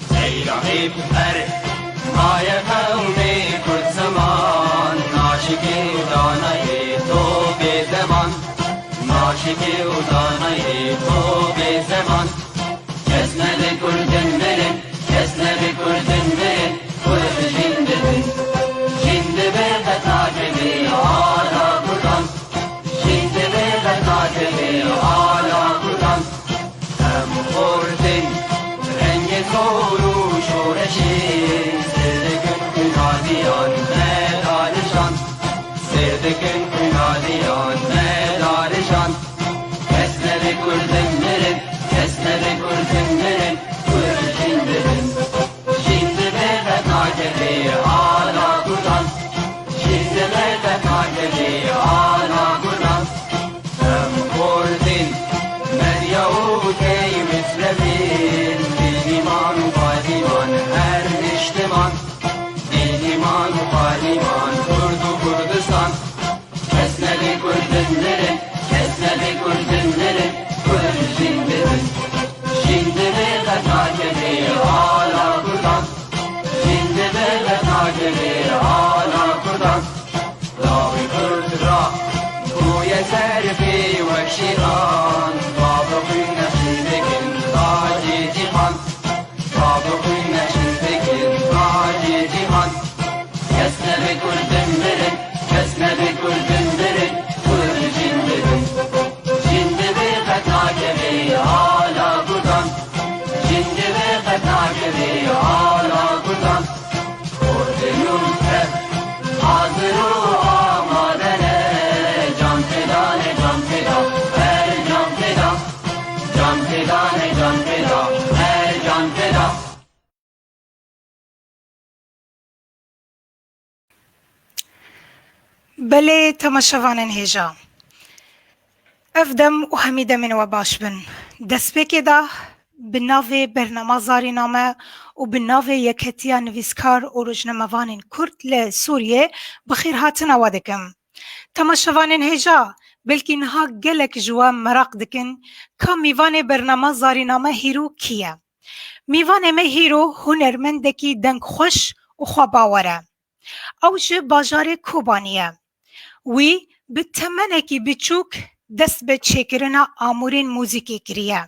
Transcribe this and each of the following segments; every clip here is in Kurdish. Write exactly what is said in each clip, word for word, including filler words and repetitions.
Seyra hêp her maye qewmê Kurd ziman, naşikê û danayê to bê zeman, naşikê û danayê to bê zeman. Kes nebe Kurdin mirin, kes nebe Kurdin mirin, Kurd jin dibin. Jin dibe qet nakeve ala Kurdan, jin dibe qet nakeve ala Kurdan. Em xortin rengê zor û şoreşê, sêr dikin xwîna diyan me darişan, sêr dikin xwîna diyan me darişan. Kes nebe Kurdin mirin, kes nebe Kurdin mirin, Kurd jin dibin. Jin dibe qet nakeve ala Kurdan, jin dibe qet nakeve ala Kurdan. Em xortin, medya û tey mislevin, dîniman û padiman her niştiman, dîniman û padiman Kurd û Kurdistan. Kes nebe Kurdin mirin, kes nebe Kurdin mirin, Kurd jin dibin. Jin dibe qet nakeve ala Kurdan, jin dibe qet nakeve ala Kurdan. Lawê Kurd ra bûye zerfê wek şêxan, bavê xwîna jin dikin tacê cîhan, bavê xwîna jin dikin tacê cîhan. Kes nebe Kurdin mirin, kes nebe Kurdin mirin, Kurd jin dibin. Jin dibe qet nakeve ala Kurdan, jin dibe qet nakeve ala Kurdan. Kurdê nû tev hazir û amade ne, can feda ne, can feda, her can feda, can feda ne, can feda, her can feda. Belê, temaşevanên hêja. Ev dem û hemî demên we baş bin. Destpêkê de bi navê Bernama Zarîname û bi navê Yeketiya Nivîskar û Rojnamevanên Kurd li Sûriyê bi xêrhatina we dikim. Temaşevanên hêja, belkî niha gelek ji we meraq dikin ka mîvanê Bernama Zarîname hîro kî ye? Mîvanê me hîro hunermendekî dengxweş û xwebawer e. Ew ji bajarê Kobanî ye. Wî bi temenekî biçûk dest bi çêkirina amûrên muzîkê kiriye.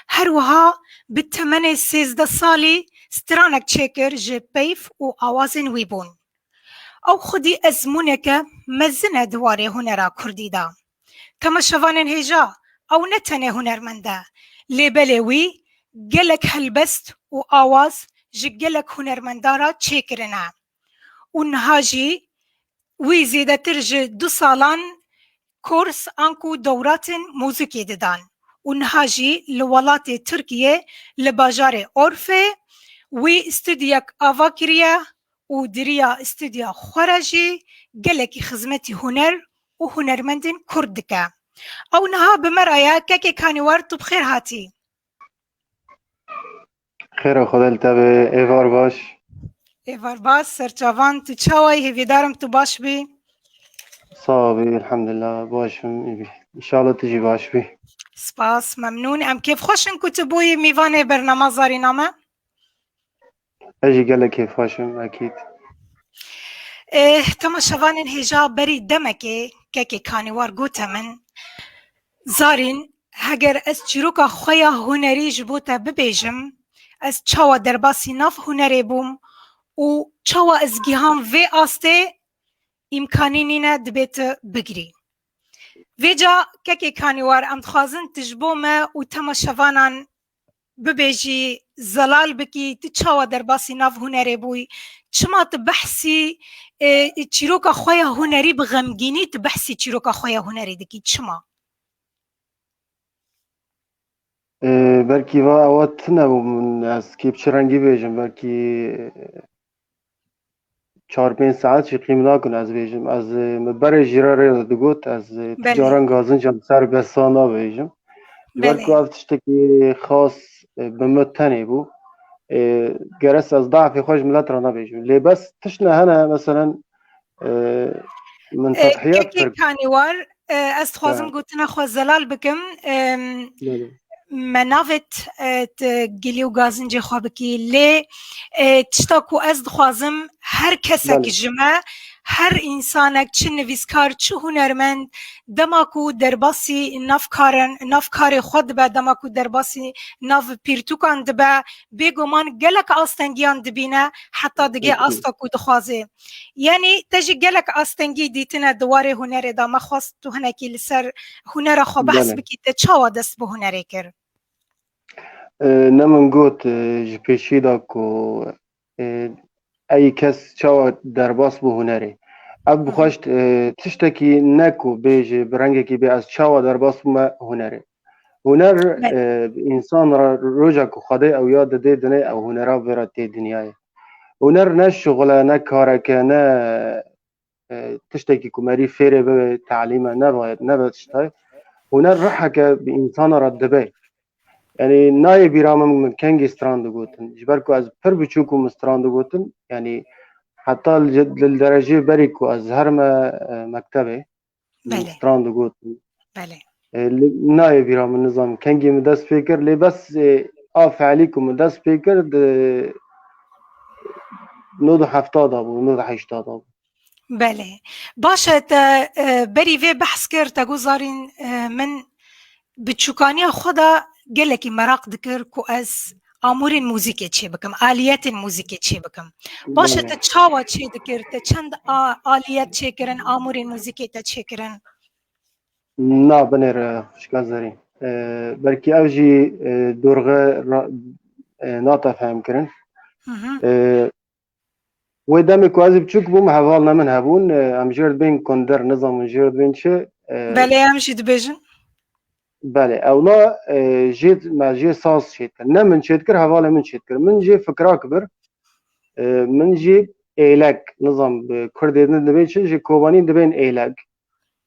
Her wiha bi temenê sêzdeh salî stranek çêkir ji peyv û awazên wî bûn. Ew xwedî ezmûneke mezin e di warê hunera kurdî de. Temaşevanên hêja, ew ne tenê hunermend e, lê belê wî gelek helbest û awaz ji gelek hunermendan re çêkirine û niha jî wî zêdetir ji du salan kors anku dewratên muzîkê didan û niha jî li welatê Tirkiyê li bajarê Orfê wî stûdyek ava kiriye û di riya stûdya xwe re jî gelekî xizmetî huner û hunermendên kurd dike. Ew niha bi me re ye, kekê Kanîwar, tu bi xêr hatî. Xêra Xwedê li te be, êvar baş. Êvar baş, serçavan, tu çawa yî? Hêvîdar im tu baş bî. Sax bî, elhamdulillah, baş im, î bî. Înşallah tu jî baş bî. Spas, memnûn. Em kêfxweş in ku tu bûyî mîvanê bernama Zarîname. Ez jî gelek kêfxweş im, ekîd. Eh, temaşevanên hêja, berî demekê kekê Kanîwar gote min, Zarîn, heger ez çîroka xwe ya hunerî ji bo te bibêjim, ez çawa derbasî nav hunerê bûm û çawa ez giham vê astê, îmkanî nîne, dibê tu bigirî. Vêca kekê Kanîwar, em dixwazin tu ji bo me û temaşevanan bibêjî zelal bikî, tu çawa derbasî nav hunerê bûyî? Çima tu behsî, e, çîroka xwe ya hunerî bi xemgînî tu behsî çîroka xwe ya hunerî dikî? Çima? Ee, belkî va ewa tune bû min, ez kê bi çi rengî bêjim, belkî çar pênc saet jî qîm nakin ez bêjim. Ez, e, min berê jî re rê digot, ez, e, tu Belê. caran gazinca li ser besa nabêjim. Ji ber Belê. ku ev tiştekî xas, e, bi min tenê bû. E, gerek ez dafê xwe ji milet re nebêjim. Lê bes tiştine hene, meselen, e, min E, tedhiyat kekê kir. Kanîwar, e, ez dixwazim He. gotina xwe zelal bikim. Em, Belê. me navêt, e, tu gilî û gazincê xwe bikî. Lê, e, tişta ku ez dixwazim her kesek Belê. ji me, her însanek, çi nivîskar, çi hunermend, dema ku derbasî nav karin, nav karê xwe dibe, dema ku derbasî nav pîrtûkan dibe, bêguman gelek astengiyan dibîne, heta digê Peki. asta ku dixwaze. Yanî te jî gelek astengî dîtine di warê hunerê de. Me xwest tu hinekî li ser hunera xwe behs Belê. bikî, te çawa dest bi hunerê kir? E, ne min got, e, ji pêşî de ku, e, ey kes çawa derbas bû hunerê. Ev Hı hı. bixwest, e, tiştekî ne ku bêje bi rengekî bê ez çawa derbas bûme hunerê. Huner, Belê. e, însan re roja ku Xwedê ew ya didê dinê ew hunera vê re tê dinyayê. Huner ne şixul e, ne karek e, ne, e, tiştekî ku merî fêrê bibe, telîm e, nebe, nebe tiştay. Huner rihek e bi însana re dibe. Yanî nayê bîra min, min kengî stran digotin. Ji ber ku ez pir biçûk bûm stran digotin. Yanî heta li, li dereceyê berî ku ez herime, e, mektebê, min Belê. stran digotin. Belê. E, li, nayê bîra min, nizam kengî min dest pê kir. Lê bes, e, a feelî ku min dest pê kir di nod û hefta de bû, nod û heşta de bû. Belê. Baş e, te, e, berî vê behs kir, te got zarîn, e, min bi çûkaniya xwe de gelekî meraq dikir ku ez amûrên muzîkê çê bikim, aliyetên muzîkê çê bikim. Baş e, Belê. te çawa çê dikir, te çend a-, aliyet çêkirin, amûrên muzîkê te çêkirin? Na, binêre xwişka Zerîn. E, belkî ev jî, e, dorxe ra-, e, nate fehmkirin. Hı hı. E, Wê demê ku ez biçûk bûm, hevalne min hebûn, e, em jê re dibên kunder, nizam hûn jê re dibên çi, e, Belê, em jî dibêjin. Belê, ewna, e, jê, me jê saz çêdikir. Ne min çêdikir, hevalê min çêdikir. Min jê fikra kibir, e, min jê êlek, nizam bi kurdê din dibên çi, ji Kobanî dibên êlek.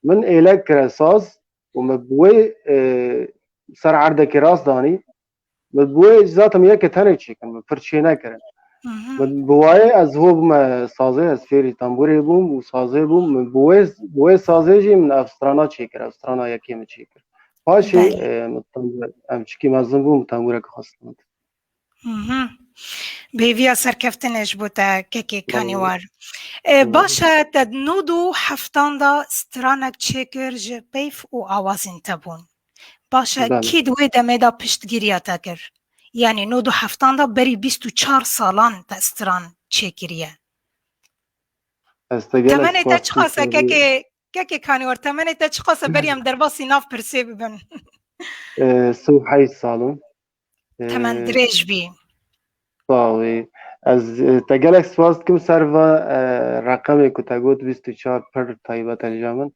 Min êlek kire saz û min bi wê, e, ser erdekê rast danî. Min bi wê zaten yekê tenê çêkirin, min pir çê nekirin. Hı hı. Min bi wayê ez ho bûme sazê, ez fêrî tembûrê bûm û sazê bûm. Min bi wê, bi wê sazê jî min ev strana çêkir, ev strana yekê min çêkir. Paşê, Belê. e, min tembûr, em çikî mezin bûm, min tembûreke xwe stend. Hı hı. Bêviya serkeftinê ji bo te kekê Belê. Kanîwar. E, Belê. baş e, te di nod û heftan de stranek çêkir ji peyv û awazên te bûn. Baş e, Belê. kî di wê demê de piştgiriya te kir? Yanî nod û heftan de berî bîst û çar salan te stran çêkiriye. Ez te gelek Temenê te spas çiqas e, dikim. kekê, kekê Kanîwar, temenê te çiqas e, berî em derbasî nav pirsê bibin? E, sî û heşt sal in. Temen E, dirêj bî. Sağ ol. Ez, e, te gelek spas dikim ser va, e, reqemê ku te got bîst û çar pir taybet e li cem min.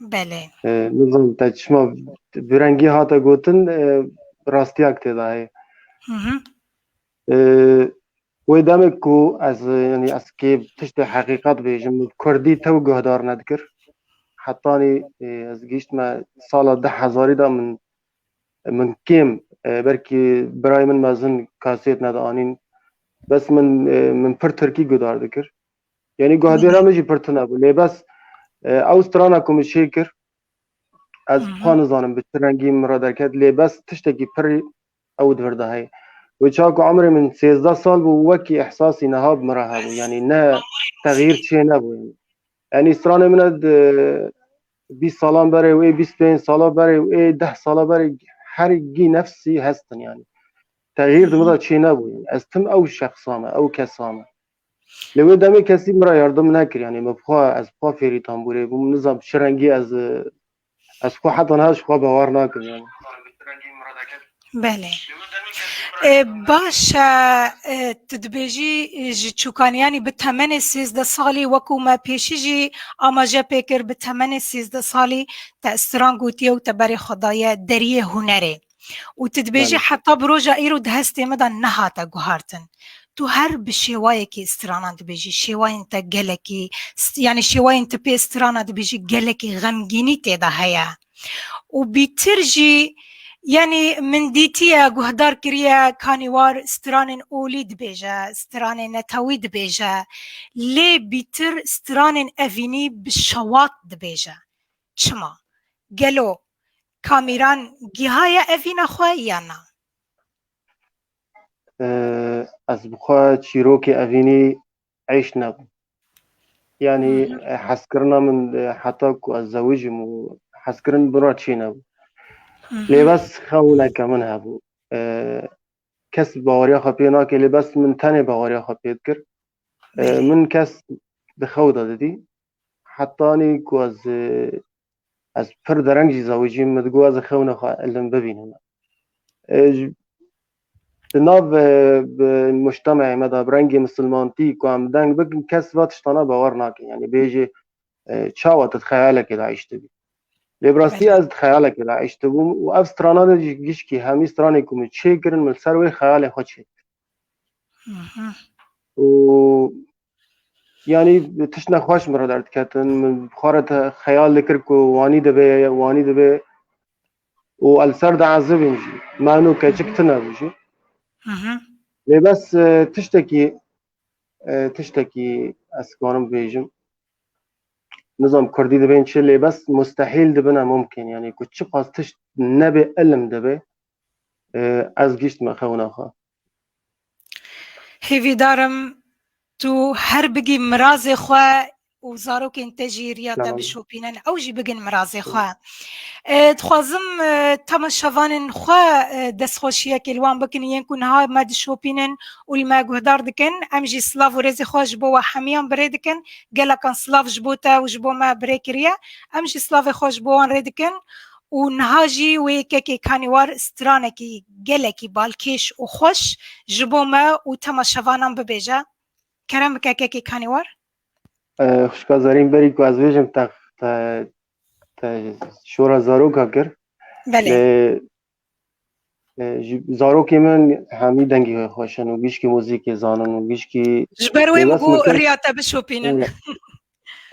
Belê. E, nizam te çima bi rengî hate gotin, e, rastiyak tê de heye. Hı hı. E, wê demê ku ez, e, yanî ez kê tiştê heqîqet bêjim, kurdî tew guhdar nedikir. Hetanî, e, ez gihiştime sala du hezarî de min, min kêm, e, belkî birayê min mezin kasêt nedianîn. Bes min, e, min pir tirkî guhdar dikir. Yanî guhdêra min jî pir tune bû. Lê bes, e, ew strana ku min çê kir, ez Hı hı. xwe nizanim bi çi rengî min re derket. Lê bes tiştekî pir ew di vir de heye. Wê çawa ku emrê min sêzdeh sal bû, wekî ihsasî niha bi min re hebû. Yanî ne texyîr çê nebû. Yanî stranê min e di bîst salan berê wê, bîst pênc sala berê wê, deh sala berê her gî nefsî hestin yanî. Texyîr di min de çê nebû. Yanî ez tim ew şexsa me, ew kesa me. Lê wê demê kesî min re yardim nekir, yanî min bi xwe, ez bi xwe fêrî tembûrê bûm, nizam çi rengî ez, ez xwe heta niha ji xwe bawer nakim yanî. Belê. E, baş e, e, tu dibêjî, e, ji çûkaniyanî bi temenê sêzdeh salî, wekû me pêşî jî amaje pê kir, bi temenê sêzdeh salî te stran gotiye û te berê xwe daye deriyê hunerê. Û tu dibêjî Belê. heta bi roja îro di hestê me de nehate guhartin. Tu her bi şêwayekî stranan dibêjî, şêwayên te gelekî, st- yanî şêwayên te pê strana dibêjî gelekî xemgînî tê de heye. Û bîtir jî, yanî min dîtiye, guhdar kiriye, kanîwar stranên olî dibêje, stranên netewî dibêje, lê bîtir stranên evînî bi şewat dibêje. Çima? Gelo Kamîran gihaye evîna xwe ya na? Ee, ez bi xwe çîrokê evînî eyş nebû. Yanî, Hı hı. e, hezkirina min, e, heta ku ez zewijim û hezkirin bira çê nebû. Hı hı. Lê bes xewneke min hebû. E, kes baweriya xwe pê nake, lê bes min tenê baweriya xwe pê dikir. E, Belê. min kes di xew de didî. Hetanî ku ez, e, ez pir dereng jî zewijîm, min digot ez ê xewna xwe elim bibînim. E, ji, di nav, e, bi mujtemeyê me de, bi rengê misilmantî ku em deng bikin, kes va tiştana bawer nake. Yanî bêjê, e, çawa tu di xeyalekê de eyş dibî? Lê bi rastî Belê. ez di xeyalekê de eyş dibûm û ev strana de jî gişkî hemî stranê ku min çêkirin, min li ser wê xeyalê xwe çêkir. Hı hı. Û, yanî, tişt nexweş min re derdiketin. Min bi xwe re te xeyal dikir ku wanî dibe, wanî dibe. Û ez li ser diezibim jî. Mano keçik tune bû jî. Hı hı. Lê bes, e, tiştekî, e, tiştekî ez karim bêjim. Nizam kurdî dibên çi, lê bes mustehîl dibine mumkin. Yanî ku çiqas tişt nebe, ilim dibe. E, ez giştime xewna xwe. Hêvîdarim tu her bigî mirazê xwe û zarokên te jî riya te Tamam. bişopînin, ew jî bigin mirazê xwe. E, dixwazim, e, temaşevanên xwe, e, destxweşiyekê li wan bikin, yên ku niha me dişopînin û li me guhdar dikin. Em jî silav û rêzê xwe ji bo we hemiyan birê dikin. Gelekan silav ji bo te û ji bo me birê kiriye. Em jî silavê xwe ji bo wan rê dikin. Û niha jî wê kekê Kanîwar stranekî gelekî balkêş û xweş ji bo me û temaşevanan bibêje. Kerem bike kekê Kanîwar. E, xwişka Zerîn, berî ku ez bêjim te, te, te şora zaroka kir. Belê. Lê, e, ji, zarokê min hemî dengê xweş in û gişkî muzîkê zanin û gişkî Ji ber wê lê min bes got min kes riya te bişopînin.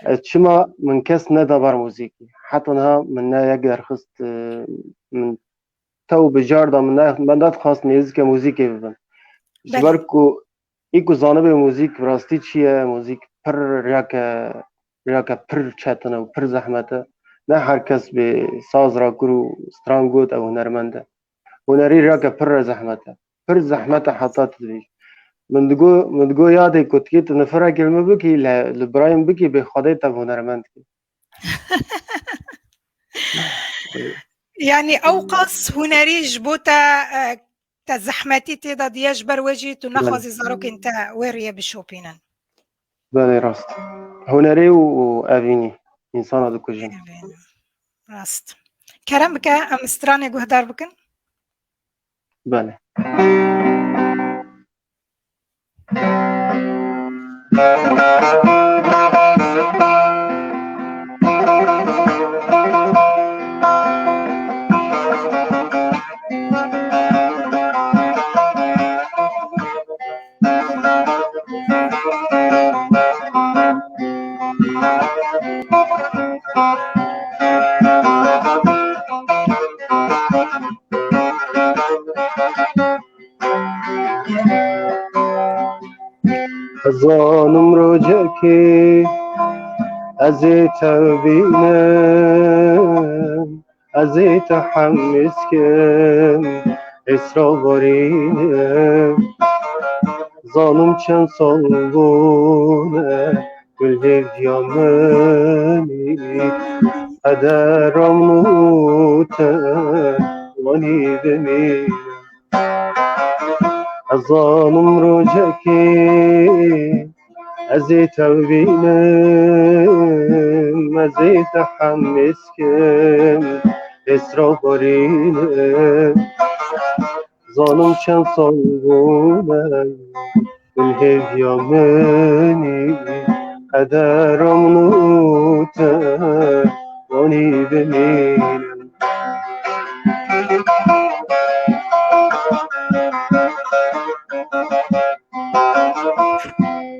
E, çima min kes neda ber muzîkê? Heta niha min ne yek derxist, e, min tew bi car da min ne, min nedixwast nêzîke muzîkê bibim. Ji Belê. ber ku, î ku zanibê muzîk bi rastî çi ye, muzîk pir riyake, riyake pir çetin e û pir zehmet e. Ne her kes bê saz rakir û stran got ew hunermend e. Hunerî riyake pir re zehmet e. Pir zehmet e heta tu dibêjî. Min digo, min digo yadê ku tikê tu nifirekê min bikî, li, li birayê min bikî, bê Xwedê te hunermend kî. Yanî ew qas hunerî ji bo te, e, te zehmetî tê de diye, ji ber wê jî tu Belê. nexwazî zarokên te wê riyê bişopînin. Belê, rast. Hunerê û, û evînî însana dikujin. Evînî. Rast. Kerem bike, em stranê guhdar bikin. Belê. Zanim rocekê ez ê te bînim, ez ê te hemîz kim, êsra barînim. Zanim çend sal bûne, gul hêviya min î, qedera min û te wanî bimîne. Ez zanim rocekê ez ê te bînim, ez ê te hemîz kim, êsra barînim. Zanim çend sal bûne min hêviya minî, qedera min û te anî bimînin.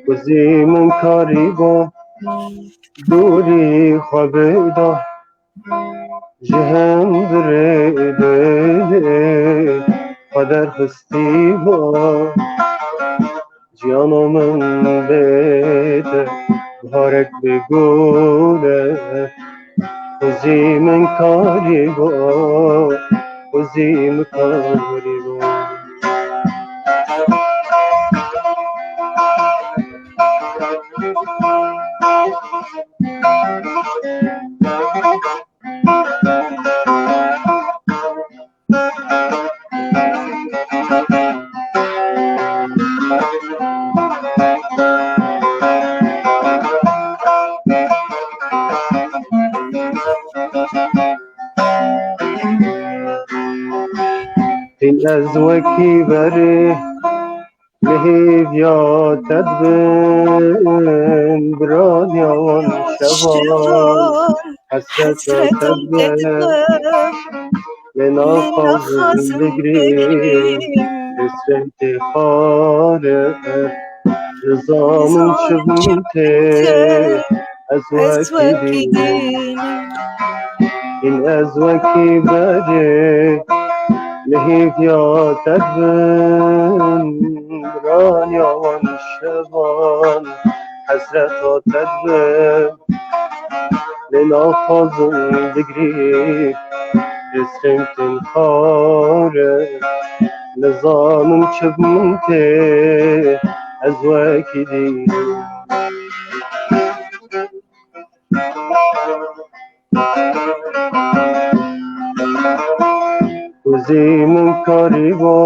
Kuzî min karî ba, dûrî xwe bida, ji hundirê dilê xwe derxistî ba. Jiyana min bê te, biharek bê gule, kuzî min karî ba, kuzî min karî ba. Hîn ez wekî berê li hêviya te dibim, biraniya wan şevan, hesreta te dibim. Lê naxwazim bigrîm, hesretê xare, nizanim çi bim tê, ez wekî dînim. Hîn ez wekî berê li hêviya te dibim, biraniya wan şevan, hesreta te dibim. Lê naxwazim bigrî, destên tên xare, nizanim çi bi min tê, ez wekî dî. Kuzî min karî ba,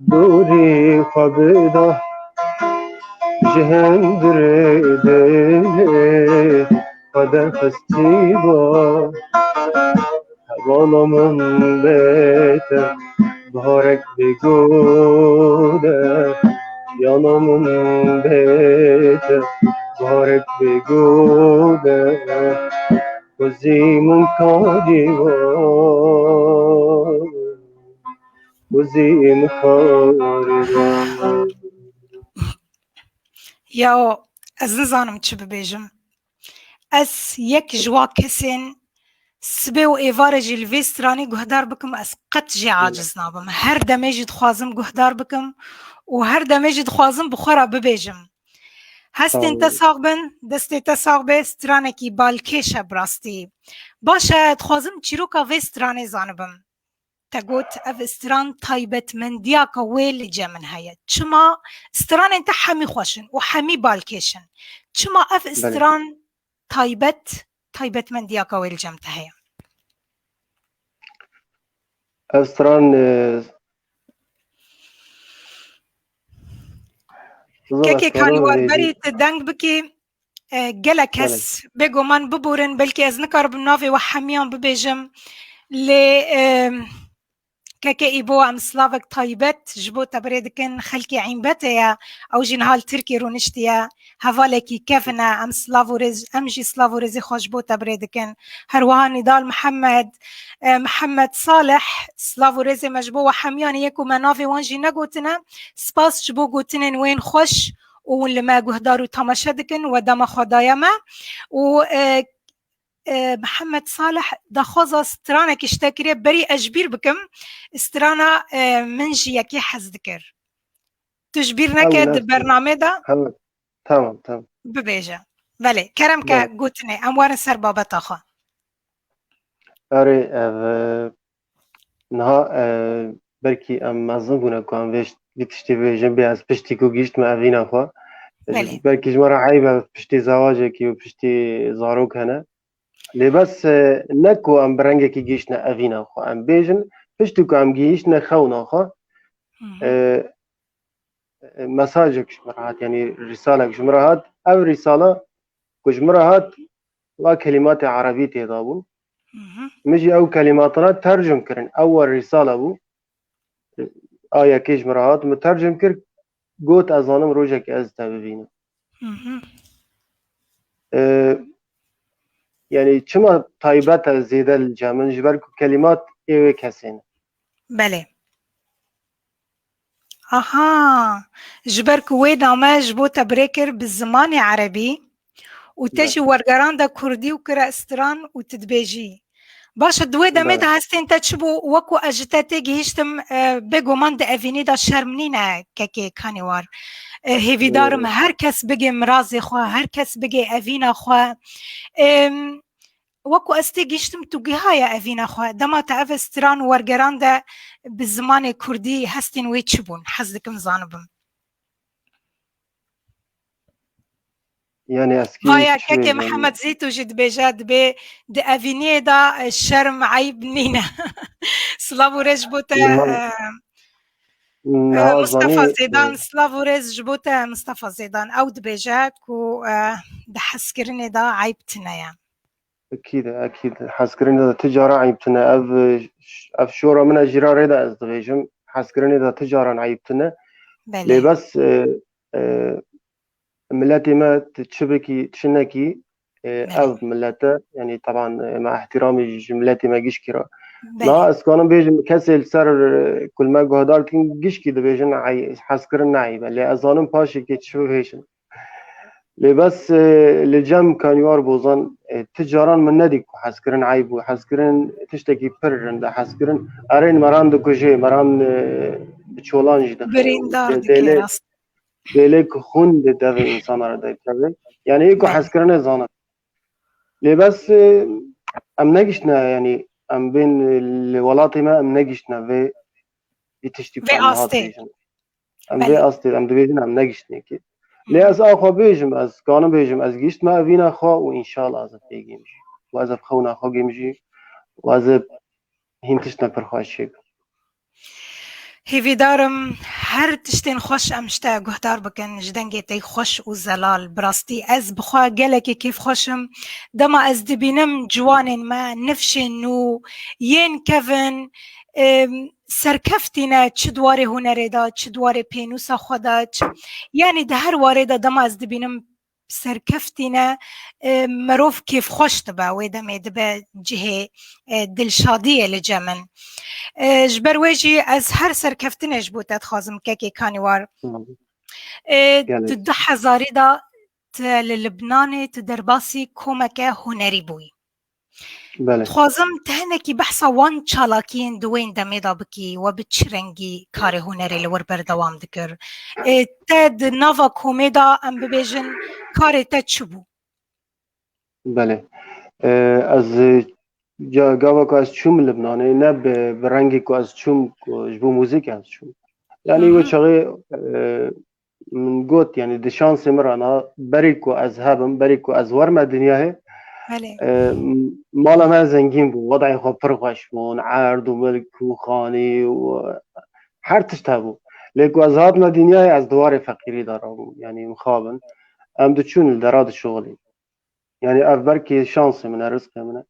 dûrî xwe bida, ji hundirê dilê xwe derxistî ba. Hevala min bê te, biharek bê gule, jiyana min bê te, biharek bê gule. Kuzî min karî ba, kuzî min karî ba. Yaw, ez nizanim çi bibêjim. Ez yek ji wa kesên sibê û êvarê jî li vê stranê guhdar bikim, ez qet jê aciz nabim. Her demê jî dixwazim guhdar bikim û her demê jî dixwazim bi xwe re bibêjim. Hestên te sax bin, destê te sax be, stranekî balkêş e bi rastî. Baş e, dixwazim çîroka vê stranê zanibim. Te got, ev stran taybetmendiyaka wê li cem min heye. Çima stranên te hemî xweş in û hemî balkêş in. Çima ev Belê. stran taybet, taybetmendiyaka wê li cem te heye? Ev stran, e, Kekê Khan, we berî tu deng bikî, e, gelek kes bêguman biborin, belkî ez nikaribim navê we hemiyan bibêjim. Lê, e, kekê Îbo, em slavek taybet ji bo te birê dikin, xelkê Înbetê ye, ew jî niha li Tirkî rûniştiye. Hevalekî kevin e, em silav û rêz, em jî silav û rêzê xwe ji bo te birê dikin. Her wiha Nîdal Mihemed, e, Mihemed Salih, silav û rêzê me ji bo we hemiyan e, yek û me navê wan jî negotine. Spas ji bo gotinên wên xweş û hûn li me guhdar û temaşe dikin, we dema xwe daye me. Û, e, e, Mihemed Salih daxwaza stranekî ji te kiriye, berî ez ji bîr bikim, strana, e, Min Ji Yekê Hez Dikir. Tu ji bîr neke di bernamê de. Tamam, tamam. Bibêje. Belê, kerem ke gotinê, em werin ser babeta xwe. Erê, ev, e, niha, e, belkî em mezin bûne ku em vê, vî tiştî bibêjin, bê ez piştî ku gihîştime evîna xwe. Belê. Belkî ji me re eyb e, piştî zewacekî û piştî zarok hene. Lê bes, e, ne ku em bi rengekî gihîştine evîna xwe. Em bêjin, piştî ku em gihîştine xewna xwe, Hı hı. e, e, mesajek ji min re hat, yanî rîsalek ji min re hat. Ev rîsala ku ji min re hat, wa kelîmatê erebî tê de bûn. Hı hı. Min jî ew kelîmatana tercim kirin. Ew wa rîsala bû. a yekê ji min re hat, min tercim kir, got, ez zanim rojekê ez te bibînim. Hı hı. E, Yani çima taybet e zêde li cem min? Ji ber ku kelimat ê wê kesê ne. Belê. Aha, ji ber ku wê name ji bo te birê kir bi zimanê erebî û te Belê. jî wergeranda kurdî û kire stiran û tu dibêjî. Baş e, di wê demê de Belê. hestên te çi bû? Wekû ez ji te tê gihîştim, e, bêguman di evînî de şerm nîne kekê Kanîwar. E, hêvîdar im Ee, her kes bigê mirazê xwe, her kes bigê evîna xwe. Em, Wekû ez tê gihîştim tu gihaye evîna xwe. Dema te ev stiran wergeran de bi zimanê kurdî hestên wê çi bûn? Hez dikim zanibim. Yani ez kî Vaya çi kekê bêjim? Mihemed Zîto jî dibêje, dibê di evîniyê de, e, şerm, eyb nîne. Silav û rêz ji bo te, Niha, e, e, niha Mustafa zanî, Zêdan, e, silav û rêz ji bo te, Mustafa Zêdan. Ew dibêje ku, e, di hezkirinê de eyb tune ye. Ekîd e, ekîd. Hezkirinê de ti caran eyb tune. Ev, e, ş-, ev şora min e, jîra rê de ez dibêjim. Hezkirinê de ti caran eyb tune. Belê. Lê bes, e, e, miletê me tu çi bikî, çi nekî, e, Belê. ev milet e. Yani taban, e, me ihtiramî ji miletê me gişkî re. Belê. Na ez kanim bêjim, kesê li ser, e, ku me guhdar dikin gişkî dibêjin, ey-, hezkirin ne eyb e. Lê ez zanim paşê kê çi bibêjin. Lê bes, e, li cem Kanîwar Bozan, e, ti caran min nedî ku hezkirin eyb bû. Hezkirin tiştekî pir rind e. Hezkirin erên meran dikuje, meran, e, bi çolan jî dixe. Birîndar Dê-, dike, dêlê, rast. dêlê ku xûn di devê insana re derkeve. Yani ê ku Belê. hezkirinê zanin. Lê bes, e, em negiştine, yani em bên, e, li welatê me em negiştine vê, vê tiştî Vê ku em niha astê. dibêjin. Em vê Belê. astê, em dibêjin em negiştine ki. Hı Lê hı. ez a xwe bêjim, ez kanim bêjim, ez gihiştime evîna xwe û înşallah ez ê têgêm jî. Û ez ev xewna xwe gêm jî. Û ez ê hîn tiştine pir xweş çêkim. Hêvîdar im her tiştên xweş em ji te guhdar bikin, ji dengê te xweş û zelal. Bi rastî ez bi xwe gelekî kêfxweş im. Dema ez dibînim ciwanên me, nifşên nû, yên kevin, em, serkeftî ne, çi di warê hunerê de, çi di warê pênûsa xwe de, çi, yanî di her warê de dema ez dibînim serkeftî ne, e, mirov kêfxweş dibe, wê demê dibe cihê, e, dilşadiyê li cem min. E, ji ber wê jî ez her serkeftinê ji bo te dixwazim, kekê Kanîwar. Hı. E, Gelek. Tu du hezarî de tu li Libnanê tu derbasî komeke hunerî bûyî. Belê. Dixwazim te hinekî behsa wan çalakiyên di wên demê de bikî, we bi çi rengî karê hunerê li wir berdewam dikir? Ê, te di nava komê de, em bibêjin, karê te çi bû? Belê. Ê, ez, e, ca-, gava ku ez çûm Libnanê, ne bi, bi rengê ku ez çûm, ku ji bo muzîk ez çûm. Yanî Hı wê hı. çaxê, e, min got, yani di şansê min re na, berî ku ez hebim, berî ku ez werme dinyayê, Belê. e, m-, mala me zengîn bû, wedayê xwe pir xweş bûn, erd û milk û xanî û her tişt hebû. Lê ku ez hatime dinyayê, ez di warê feqîrî de rabûm, yani mixabin. Em diçûn li dera dişuxilîn. Yani ev belkî şansê min e, rizqê min e.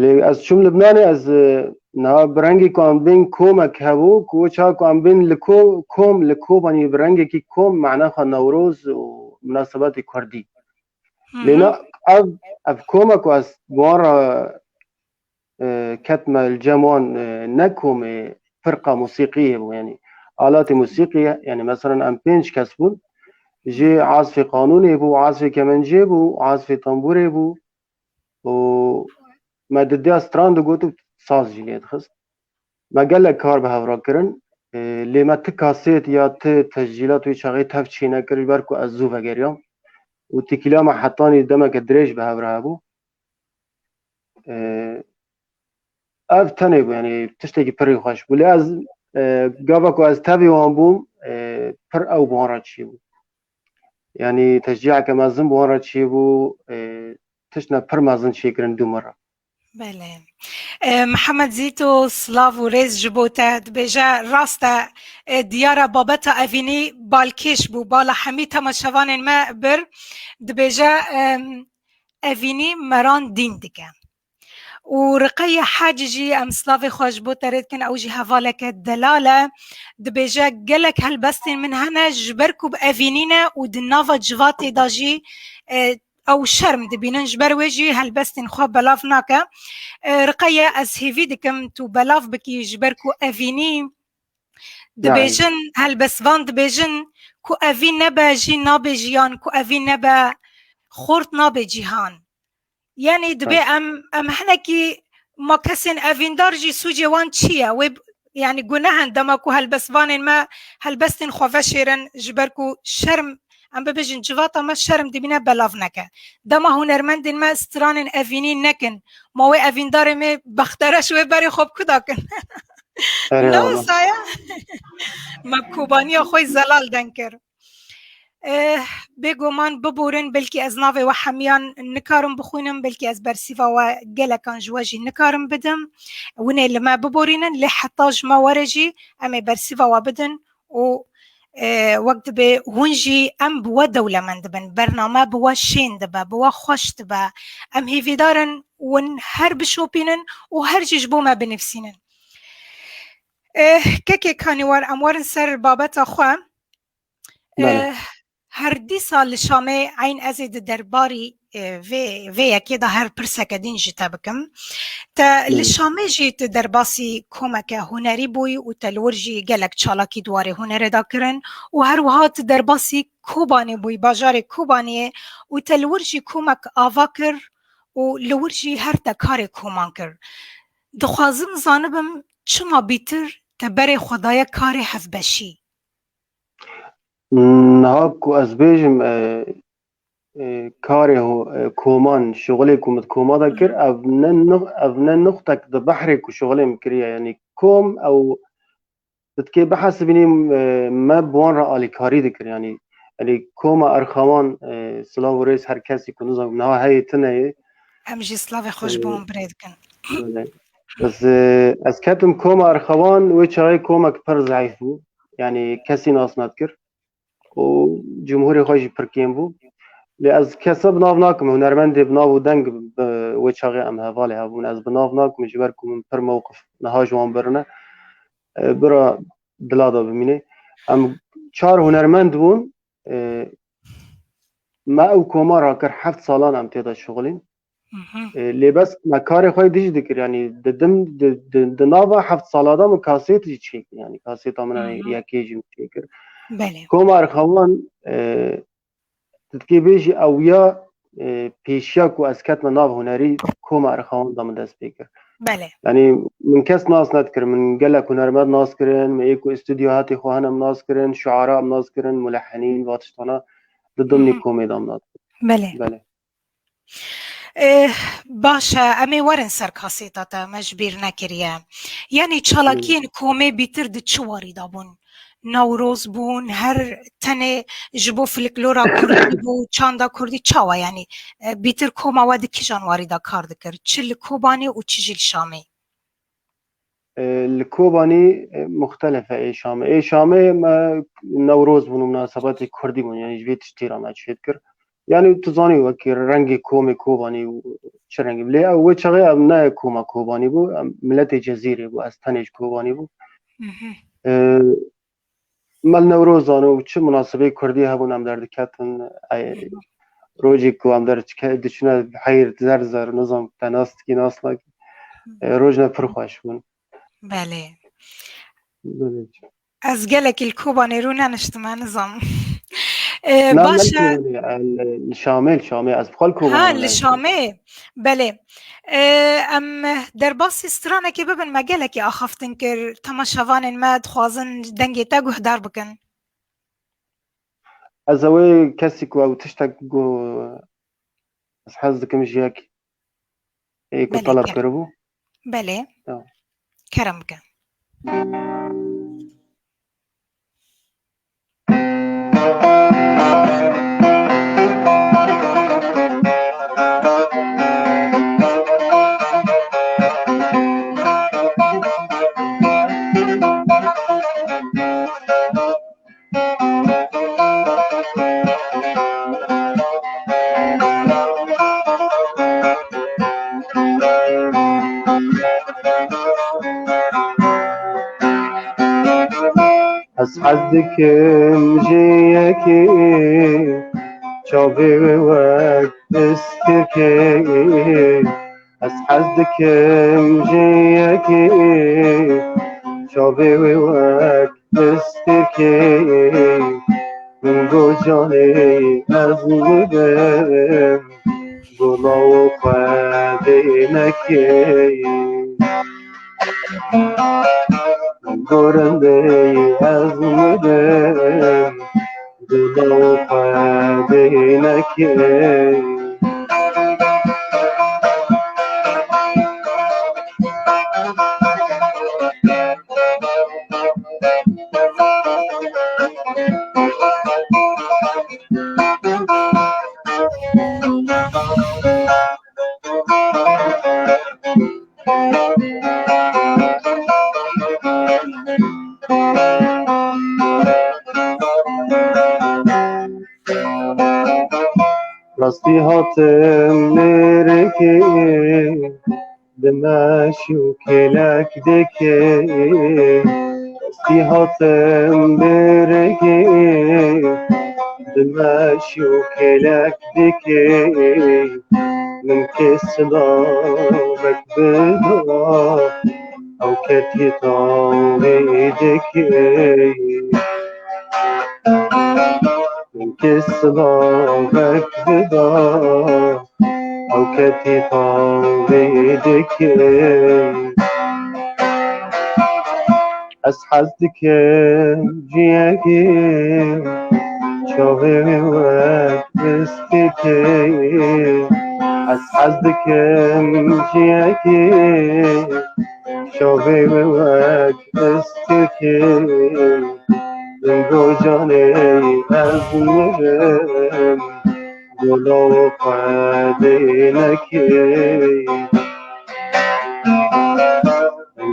Lê ez çûm Libnanê, ez, e, niha bi rengê ku em bên komek hebû, ku çawa ku em bên li ko-, kom, li Kobanî bi rengekî kom, mana xwe Newroz û minasebetê kurdî. Hı Lê hı. na ev, ev komek ku ez bi wan re, e, ketme li cem wan, e, ne komê firqa musîqiyê bû, yani alatê musîqiyê, yani meselen em pênc kes bûn, jê Hı hı. azfê qanûnê bû, azfê kemencê bû, azfê tambûrê bû. û me didiya stran digot û saz jî lê dixist. Me gelek kar bi hev re kirin, e, lê me ti kasêt ya ti tescîlat wê çaxê tev çênekir, ji ber ku ez zû vegeriyam. Û têkila me hetanî demeke dirêj bi hev re hebû. E, ev tenê bû, yani tiştekî pirî xweş bû. Lê ez, e, gava ku ez tevî wan bûm, e, pir ew bi wan re çêbû. Yani teşcîyeke mezin bi wan re çêbû, e, tiştine pir mezin çêkirin dû min re. Belê. E, Mihemed Zîto, silav û rêz ji bo te. Dibêje, rast e, e, diyara babeta evînî balkêş bû. Bala hemî temaşevanên me bir. Dibêje, em, evînî meran dîn dike. Û Riqeye Hacî jî em slavê xwe ji bo te rê dikin, ew jî hevaleke delal e. Dibêje, gelek helbestên min hene ji ber ku bi evînî ne û di nava civatê de jî, e, ew şerm dibînin, ji ber wê jî helbestên xwe belav nake. E, Riqeye, ez hêvî dikim tu belav bikî ji ber ku evînî dibêjin, helbestvan dibêjin, ku evî nebe jî nabe jiyan, ku evî nebe xort nabe cîhan. Yanî dibê em, em hinekî ma kesên evîndar jî sûcê wan çi ye? Wê, yanî guneh in dema ku helbestvanên me helbestên xwe veşêrin, ji ber ku şerm, em bibêjin civata me şerm dibîne belav neke. Dema hunermendên me stranên evînî nekin, ma wê evîndarê me bextereş wê berê xwe bi ku dakin? Erê, Ne wisa ye? Me Kobaniya xwe zelal deng kir. Eh, bêguman biborin, belkî ez navê we hemiyan nikarim bixwînim, belkî ez bersîva we gelekan ji we jî nikarim bidim. Winê li me biborînin, lê heta ji me were jî em ê bersîva we bidin û, eh, wek dibê hûn jî em bi we dewlemend dibin, bername bi we şên dibe, bi we xweş dibe. Em hêvîdar in hûn her bişopînin û her jî ji bo me binivîsînin. Eh, kekê Kanîwar, em werin ser babeta xwe. Belê. Eh, her dîsa li Şamê eyn ez ê di derbarî, eh, vê, vê yekê de her pirseke din ji te bikim. Te li Belê. Şamê jî tu derbasî komeke hunerî bûyî û te li wir jî gelek çalakî di warê hunerê de kirin û her wiha tu derbasî Kobanê bûyî, bajarê Kobaniyê û te li wir jî komek ava kir û li wir jî her te karê koman kir. Dixwazim zanibim çima bîtir te berê xwe daye karê hevbeşî? Niha ku ez bêjim, e, e, karê ho-, e, koman, şixulê ku min di koma de kir, ev ne nux-, ev ne nuxtek di behrê ku şixulê min kiriye. Yanî kom ew, tu dikê bihesibînî, e, me bi wan re alîkarî dikir. Yanî, yanî koma Erxewan, e, silav û rêz her kesî ku nizam niha heye tune ye. Em jî slavê xwe ji bo E, wan birê dikin. Belê. Ez, e, ez ketim koma Erxewan, wê çaxê komek pir zeîf bû. Yanî kesî nas nedikir. Û cumhurê xwe jî pir kêm bû. Lê ez kese bi nav nakim, hunermendê bi nav û deng bi wê çaxê em hevalê hebûn. Ez bi nav nakim, ji ber ku min pir mewqif niha ji wan birine. E, bira dila de bimîne. Em çar hunermend bûn. E, me ew koma rakir, heft salan em tê de şixulîn. Mhm. E, lê bes me karê xwe yê dijî dikir, yanî di dim, di, di, di nava heft sala de min kasêt jî çêkir, yanî kasêta min a Aha. yekê jî min çêkir. Belê. Koma Erxewan, e, tu dikê bêjî ew ya, e, pêşiya ku ez ketme nav hunerî, koma Erxewan de min dest pê kir. Belê. Yanî min kes nas nedikir, min gelek hunermend nas kirin, min ê ku stûdyo hatî xwe hene min nas kirin, şuara min nas kirin, mulehenîn, va tiştana di dimnî Mhm. komê de min nas kirin. Belê. Belê. Eh, baş e, em ê werin ser kasêta te, me ji bîr nekiriye. Yanî çalakiyên komê bîtir di çi warî de bûn? Newroz bûn, her tenê ji bo folklora kurdî bû, çanda kurdî çawa yanî? Eh, bîtir koma we di kîjan warî de kar dikir? Çi li Kobanê û çi jî li Şamê? E, li Kobanî, e, muxtelef e ê Şamê. Ê Şamê me Newroz bûn û minasebetê kurdî bûn, yanî ji vê tiştî re me çêt kir. Yanî tu zanî wekî rengê komê Kobanî û çi rengî. Lê ew wê çaxê ev ne koma Kobanî bû, em miletê Cezîrê bû, ez tenê ji Kobanî bû. Mhm. E, me li Newrozan û çi minasebê kurdî hebûn em derdiketin. Ey, Mhm. rojê ku em derdike-, diçine heyr zer zer, nizam te nas dikî, nas nakî. E, rojne pir xweş bûn. Belê. Belê. Ez gelekî li Kobanê rû neniştime, nizam. E, Na, baş e. Li Şamê, li Şamê. Ez bi xwe li Kobanê Ha, rû li neniştime. Şamê. Belê. E, em derbasî stranekê bibin, me gelekî axaftin kir. Temaşevanên me dixwazin dengê te guhdar bikin. Ez ew ê kesî ku ew tiştek got, ez hez dikim ji yek ê ku Belê, teleb kerem. kiribû. Belê. Ya. Kerem bike. dikim ji yekê, çavê wê wek piskekê. Ez hez dikim ji yekê, çavê wê wek piskekê. Min got canê ez mirim, gula û xwedê nekê. Gorindê ez mirim, dilo xwe dê nekê. Rastî hatim mêrekê, bi meşî û kêlek dikê. Rastî hatim mêrekê, bi meşî û kêlek dikê. Min kê silavek bida, ew ketî tavê dikê. Min kê silavek bida, ew ketî tavê dikê. Ez hez dikim ciyekê, çavê wê wek pistikê. Ez hez dikim ciyekê, çavê wê wek pistikê. Min got canê ez mirim, gula û xwedê nekê.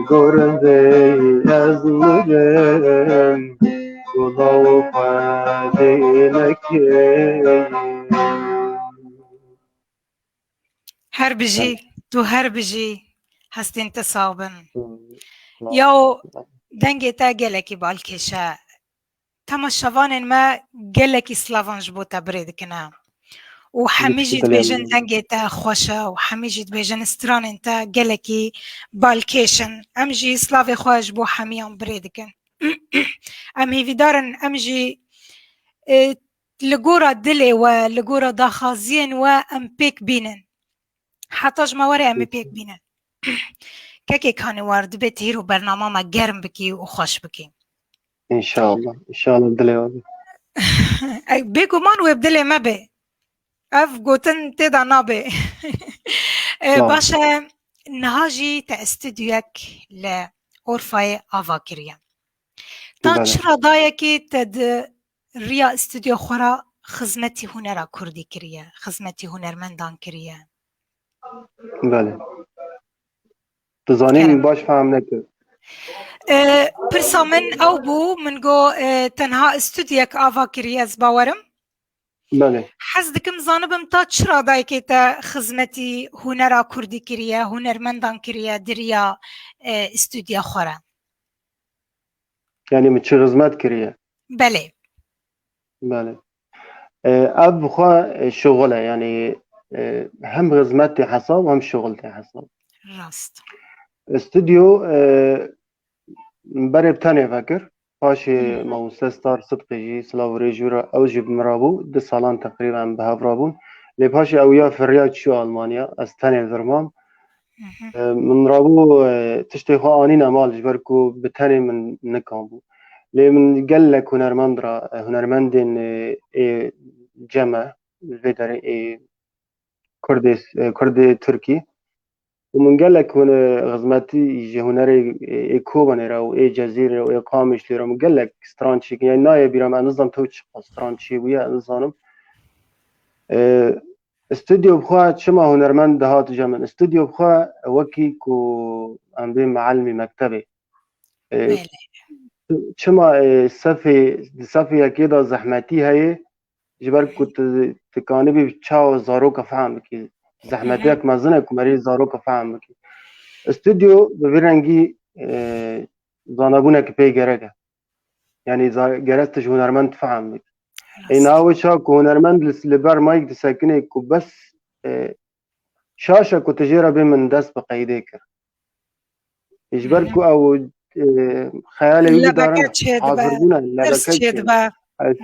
Gorindê ez mirim, gula û xwedê nekê. Her bijî, tu her bijî, hestên te sax bin. Yaw, dengê te gelekî balkêş e. Temaşevanên me gelekî silavan ji bo te birê dikine. Û hemî jî dibêjin dengê te xweş e û hemî jî dibêjin stranên te gelekî balkêş in. Em jî silavê xwe ji bo hemiyan birê dikin. Em hêvîdar in, em jî, e, li gora dilê we, li gora daxwaziyên we em pêk bînin. Heta ji me were em ê pêk bînin. Kekê Kanîwar, dibê tu hîro bernama me germ bikî û xweş bikî. Înşallah, înşallah dilê we be. Ey, bêguman wê bi dilê me be. Ev gotin tê de nabe. E, baş e, niha jî te stûdyoyek li Orfayê ava kiriye. Ta çi radayekê te di riya stûdyo xwe re xizmetî hunera kurdî kiriye, xizmetî hunermendan kiriye? Belê. Tu zanî min baş fehm nekir. E, pirsa min ew bû, min got, e, tenha stûdyek ava kiriye, ez bawerim. Belê. Hez dikim zanibim ta çi radayekê te xizmetî hunera kurdî kiriye, hunermendan kiriye, di riya, e, stûdya xwe re. Yanî min çi xizmet kiriye? Belê. Belê. E, ev bi xwe, e, şixul e, yanî, e, hem xizmet tê hesab, hem şixul tê hesab. Rast. Stûdyo, e, berê bi tenê vekir. Paşê mamoste Star Sidqî jî, silav û rêz ji wî re, ew jî bi min re bû. Du salan teqrîben bi hev re bûn. Lê paşê ew ya firiya çû Almanya, ez tenê vir mam. E, min rabû, e, tiştê xwe anîne mal, ji ber ku bi tenê min nikan bû. Lê min gelek hunermend re, e, hunermendên, e, ê cem e, li vê derê ê Kurdê, e, Kurdê Tirkî. Û min gelek hune-, xizmetî ji hunerê, e, ê Kobanê re û ê Cezîrê re û ê Qamişlî re min gelek stran çêkin. Yani nayê bîra me, ez nizanim tew çiqas stran çêbûye, ez nizanim. E, Stûdyo bi xwe çima hunermend dihat cem min? Stûdyo bi xwe wekî ku em bê meelmî mektebê. E, Belê. Çima, e, sefê, di sefê yekê de zehmetî heye, ji ber ku tu, tu kanibî çawa zaroka fehm bikî. Zehmetiyek mezin e ku merî zaroka fehm bikî. Stûdyo bi vî rengî, e, zanebûnek pê gerek e. Yanî za-, gerek tu ji hunermend feham bik. Ê niha wê çawa ku hunermend li, li ber mayk disekine ku bes, e, şaş e ku tu jê re bê min dest bi qeydê kir. Ji ber ku ew, e, xeyalê wî Lebeke didare çêdibe, hazirbûne, tirs lebeke çêdibe. çêdibe. Ez,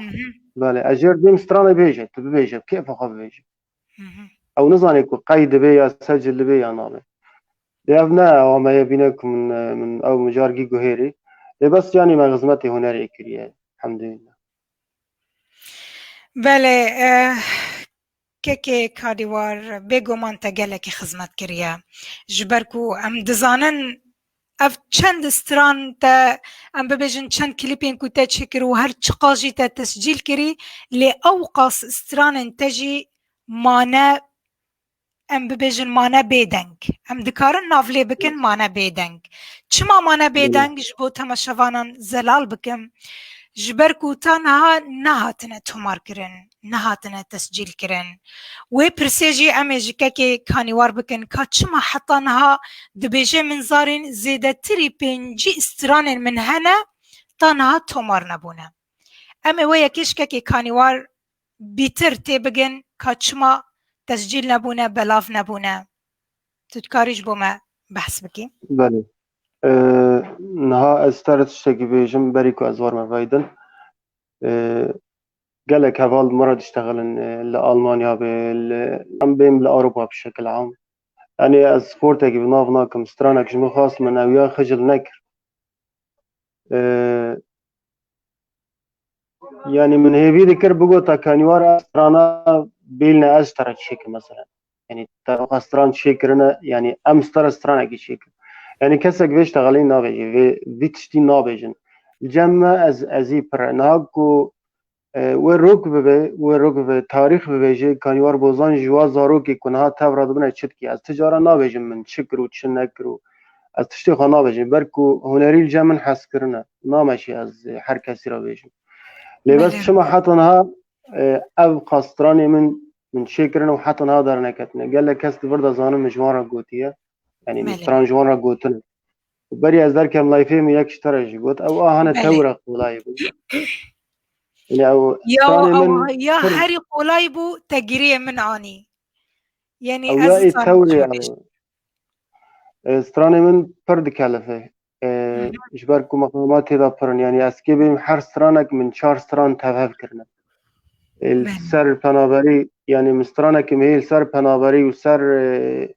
belê, ez jê re dêm stranê bêje, tu bibêje, bi kêfa xwe bibêje. Ew nizane ku qeyd dibe ya secil dibe ya nabe. Lê ev ne, ew me ye bîne ku min, e, min ew mijargî guhêrî. Lê bes yanî me xizmetê hunerê kiriye. Elhamdulillah. Belê, e, kekê Kadîwar, bêguman te gelekî xizmet kiriye. Ji ber ku em dizanin ev çend stran te, em bibêjin çend klîpên ku te çêkir û her çiqas jî te tescîl kirî, lê ewqas stranên te jî mane, em bibêjin mane bêdeng. Em dikarin nav lê bikin mane bêdeng. Çima mane bêdeng? Ji bo temaşevanan zelal bikim. Ji ber ku ta niha nehatine tomar kirin, nehatine tescîl kirin. Wê pirsê jî em ê ji kekê Kanîwar bikin, ka çima heta niha dibêje min zarîn zêdetirî pêncî stranên min hene, ta niha tomar nebûne. Em ê wê yekê ji kekê Kanîwar bîtir tê bigin, ka çima tescîl nebûne, belav nebûne. Tu dikarî ji bo me behs bikî? Belê. Ee, niha ez te re tiştekî bêjim, berî ku ez warme veydin. Ee, gelek heval min re diştexilin, e, li Almanya be, li, em bêm li Ewropa bi şekil am. Yanî ez sportekî bi nav nakim, stranek ji min xwest min ew ya xicil nekir. Ee, yanî min hêvî dikir bigota Kanîwar ev strana bêlne ez ji te re çêkim mesela. Yanî te ev stran çêkirine, yanî em ji te re stranekî çêkin. Yanî kesek vê ştexelî nabêje, vê, vî tiştî nabêjin. Li cem me ez, ezî pir e. Niha ku, e, wê rok bibe, wê rok bibe, tarîx bibêje, Kanîwar Bozan ji wa zarokê ku niha tev re dibine çi dikî. Ez ti cara nabêjim min çi kir û çi nekir û ez tiştê xwe nabêjim. Ber ku hunerî li cem min hez kirine. Nameşî ez her kesî re bêjim. Lê bes Belê. çima heta niha, e, ev qas stranê min, min çêkirin û heta niha derneketine. Gelek kes di vir de zanin min ji wan re gotiye. Yanî min Belê. stran ji wan re gotine. Berî ez derkem layfê min yek ji te re jî got. Ew a hane Belê. tewre qolayî bû. Yanî ew Ya, stranê ew min ha-, ya pir herî qolay bû, te giriyê min anî. Yanî Ew ez ya ê zanim tewrê çi ew. bêjim. E, stranê min pir dikelife. E, Hı hı. ji ber ku meqamat tê de pir in. Yanî ez kê bêm her stranek min çar stran tevhev kirine. E, li Belê. ser penaberî, yanî min stranekê min hê li ser penaberî û ser, e,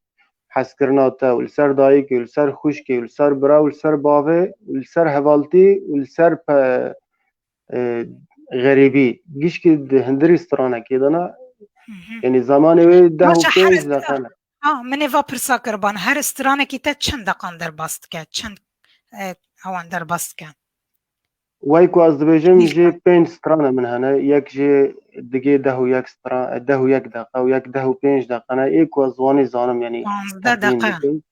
hezkirina te û li ser dayikê û li ser xwişkê û li ser bira û li ser bavê û li ser hevaltî û li ser pe-, e, xerîbî. Gişkî di hundirî stranekê de ne. Hı hı. Yanî zemanê wê deh û Baş e, her pênc stra-, deqe ne. Ha, min ê va pirsa kirban. Her stranekî te çend deqan derbas dike? Çend, e, ewan derbas dike? Wey ku ez dibêjim, Nîv jê pênc strana min hene. Yek jê digê deh û yek stra-, deh û yek deqe û yek deh û pênc deqe ne. Ê ku ez wanî zanim, yanî Panzdeh teqîn deqe. dikim.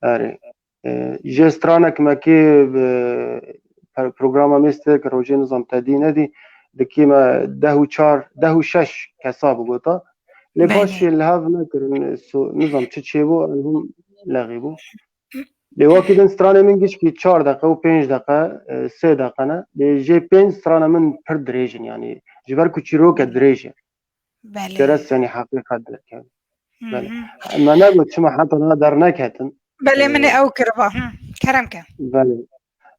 Erê. E, jê stranek me kê, e, per-, programa me stêr kir, rojê nizam te dî nedî, dikî me deh û çar, deh û şeş kesa bigota. Lê Belê. paşê li hev nekirin, so-, nizam çi çêbû, em hûn lexî bû. Lê wekî din stranê min gişkî çar deqe û pênc deqe, e, sê deqe ne. Lê jê pênc strana min pir dirêj in, yanî ji ber ku çîroke dirêj e. Belê. Çerez, yanî heqîqet derkeve. Hı Belê. hı. Me negot çima heta niha derneketin. Belê, min ê Ee, ew kiriba. Hı. Kerem ke. Belê.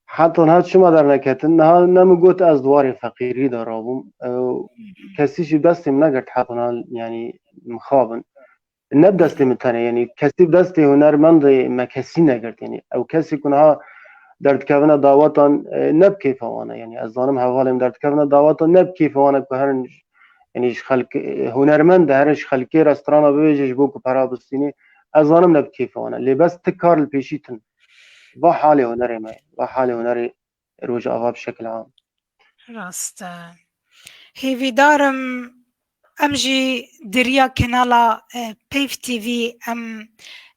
Heta niha çima derneketin? Niha ne min got ez di warê feqîrî de rabûm. Ee, Hı hı. kesî jî destê min negirt heta niha, yanî mixabin. Ne bi destê min tenê, yanî kesî bi destê hunermendê me kesî negirt. Yanî ew kesî ku niha derdikevine dawetan, e, ne bi kêfa wan e. Yanî ez zanim hevalên derdikevine dawetan ne bi kêfa wan e ku herin, yanî ji xelk-, e, hunermend e, herin ji xelkê re strana bibêje ji bo ku pera bistînê. Ez zanim ne bi kêfa wan e. Lê bes ti kar li pêşî tune. Va halê hunerê me, va halê hunerê Rojava bi şekil am. Rast e. Hêvîdar im em jî di riya kanala, e, Peyv T V em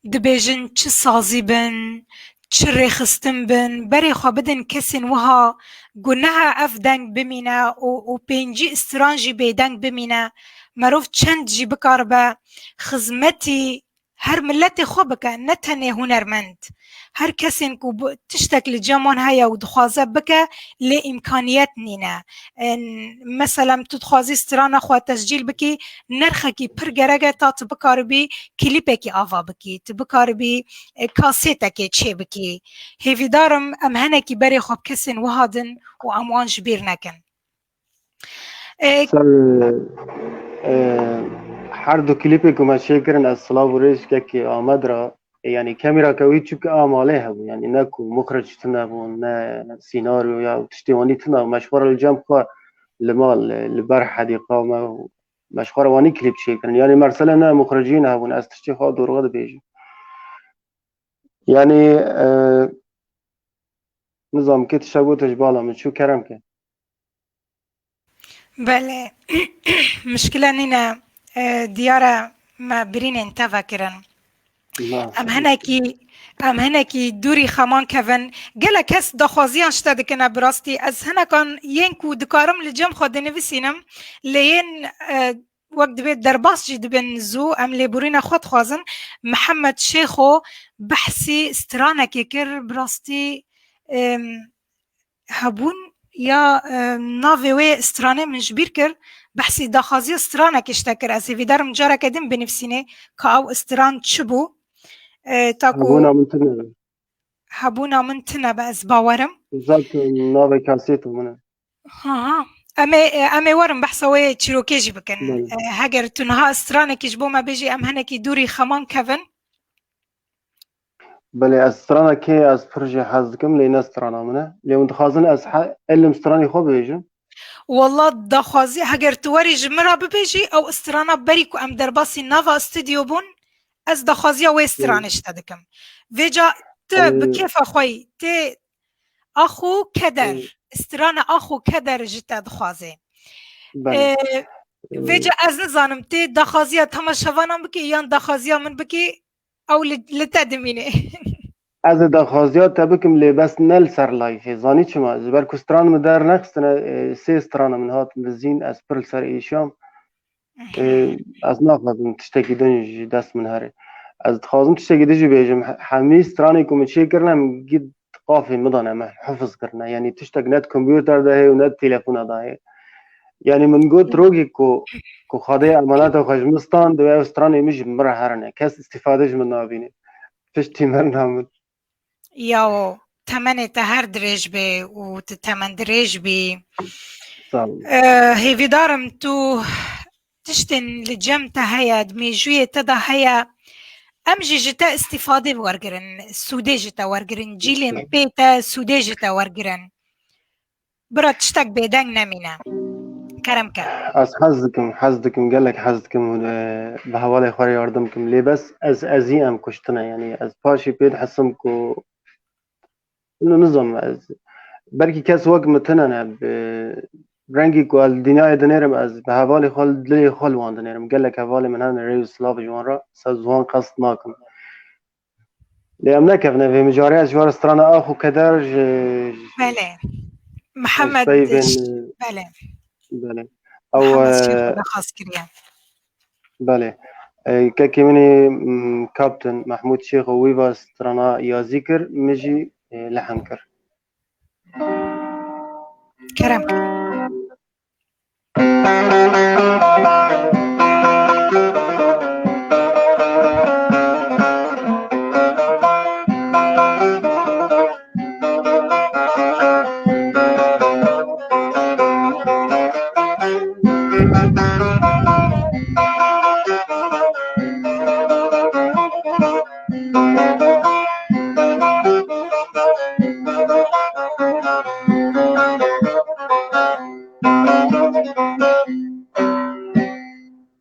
dibêjin çi sazî bin, çi rêxistin bin, berê xwe bidin kesên wiha ku niha ev deng bimîne û, û pêncî stran jî bêdeng bimîne. Merov çend jî bikaribe xizmetî her miletê xwe bike, ne tenê hunermend. Her kesên ku bi-, tiştek li cem wan heye û dixwaze bike, lê îmkaniyet nîne. En, mesela tu dixwazî strana xwe tescîl bikî, nirxekî pir gerek e ta tu bikaribî klîpekî ava bikî, tu bikaribî, e, kasêtekê çê bikî. Hêvîdar im em henekî berê xwe bi kesên wiha din û em wan ji bîr nekin. E, Ser, e, her du klîpê ku me çêkirin, ez silav û rêz kekê Amed re, e, yanî kemî re kewî çûke a malê hebû, yanî ne ku muxric tune bûn, ne sînaryo ya tiştê wanî tune, me ji xwe re li cem xwe li mal, li, li ber hedîqa me, me ji xwe re wanî klîp çêkirin. Yanî mersele ne muxricî ne hebûn, ez tiştê xwe dorxe dibêjim. Yanî, e, nizam kê tiştek gote ji bala min çû, kerem ke. Belê. Mişkile nîne, e, diyar e me birînên te vekirin. Na. Em hinekî, em hinekî dûrî xeman kevin. Gelek kes daxwaziyan ji te dikine bi rastî. Ez hinekan yên ku dikarim li cem xwe dinivîsînim, lê yên, e, wek dibê derbas jî dibin zû, em lêborîna xwe dixwazin. Mihemed Şêxo behsî stranekê kir, bi rastî, em, hebûn ya, e, navê wê stranê min ji bîr kir, behsî daxwaziya stranekê ji te kir. Ez hêvîdar im careke din binivîsînê ka ew stran çi bû. E, ta ku Hebûna min tune be. Hebûna min tune be, ez bawerim. Zaten navê kasêta min e. Ha, ha. Em ê, em ê werin behsa wê çîrokê jî bikin. Belê. E, heger tu niha stranekî ji bo me bêjî, em hinekî dûrî xeman kevin. Belê, ez stranekê ez pir jê hez dikim, lê ne strana min e. Lê hûn dixwazin ez he-, elim stranê xwe bibêjim? Walla daxwazî, heger tu werî ji min re bibêjî, ew strana berî ku em derbasî nava stûdyo bûn, ez daxwaziya wê stranê ji te dikim. Vêca tu bi Ee, kêfa xwe yî, tê Ax û Keder, ee, strana Ax û Keder ji te dixwaze. Belê. Ee, Ee, vêca ez nizanim, tê daxwaziya temaşevanan bikî yan daxwaziya min bikî, ew li, li te dimîne. Ez ê daxwaziya te bikim, lê bes ne li ser layfê. Zanî çima? Ji ber ku stran min dernexistine, e, sê strana min hatin dizîn, ez pir li ser êşiyam. E, ez naxwazim tiştekî din ji dest min here. Ez dixwazim tiştekî din jî bêjim. He-, hemî stranê ku min çêkirine, min gît qafê min dane, me hifiz kirine. Yanî tiştek ne di kompûter de heye û ne di telefona de heye. Yanî min got, rogê ku, ku Xwedê emaneta xwe ji min stand, divê ew stranê min ji min re herine. Kes îstîfade ji min nabîne. Piştî merina min. Yaw, temenê te her dirêj be û tu temendirêj bî. Sağ ol. Ee, hêvîdar im tu tiştên li cem te heye, di mêjûyê te de heye. Em jî ji te îstîfadê wergirin, sûdê ji te wergirin, cîlên pê te sûdê ji te wergirin. Bira tiştek bêdeng nemîne. Kerem ke. Ez hez dikim, hez dikim, gelek hez dikim, e, bi hevalê xwe re yardim kim. Lê bes ez, ezî em kuştine, yanî ez paşî pê dihesim ku, nizanim ez, belkî kes wek min tune ne, bi rengî ku ez li dinyayê dinêrim, ez bi hevalê xwe, dilê xwe li wan dinêrim. Gelek hevalê min hene, rê û silav ji wan re, ez ji wan qest nakim. Lê em nekevine vê mijarê, ez ji we re strana Ax û Keder ji, ji, Belê. ji Mihemed, peyvên, belê. Belê. Ew, Mihemed Şêx e, daxwaz kiriye. Belê. E, kekê min ê, m, Kaptan Mehmûd Şêx û wî va strana yazî kir, min jî, e, lehem kir. Kerem kir.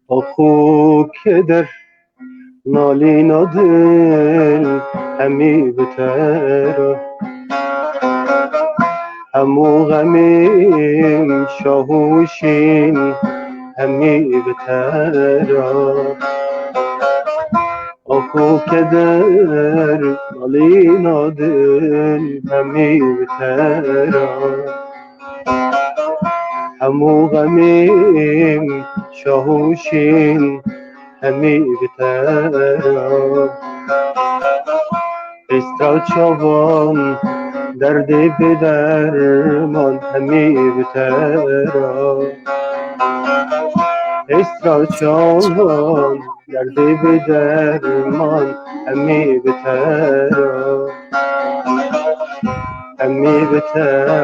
Ax û keder, nalîna dil hemî bi te re. Hemû xemîm şah û şîn hemî bi te re. Ax û keder, nalîna dil hemî bi te re. Hemû xemîm şah û şîn hemî bi te re. Hêstra çavan, derdê bêderman, hemî bi te re. Hêstra çavan, derdê bêderman, hemî bi te re. Hemî bi te re.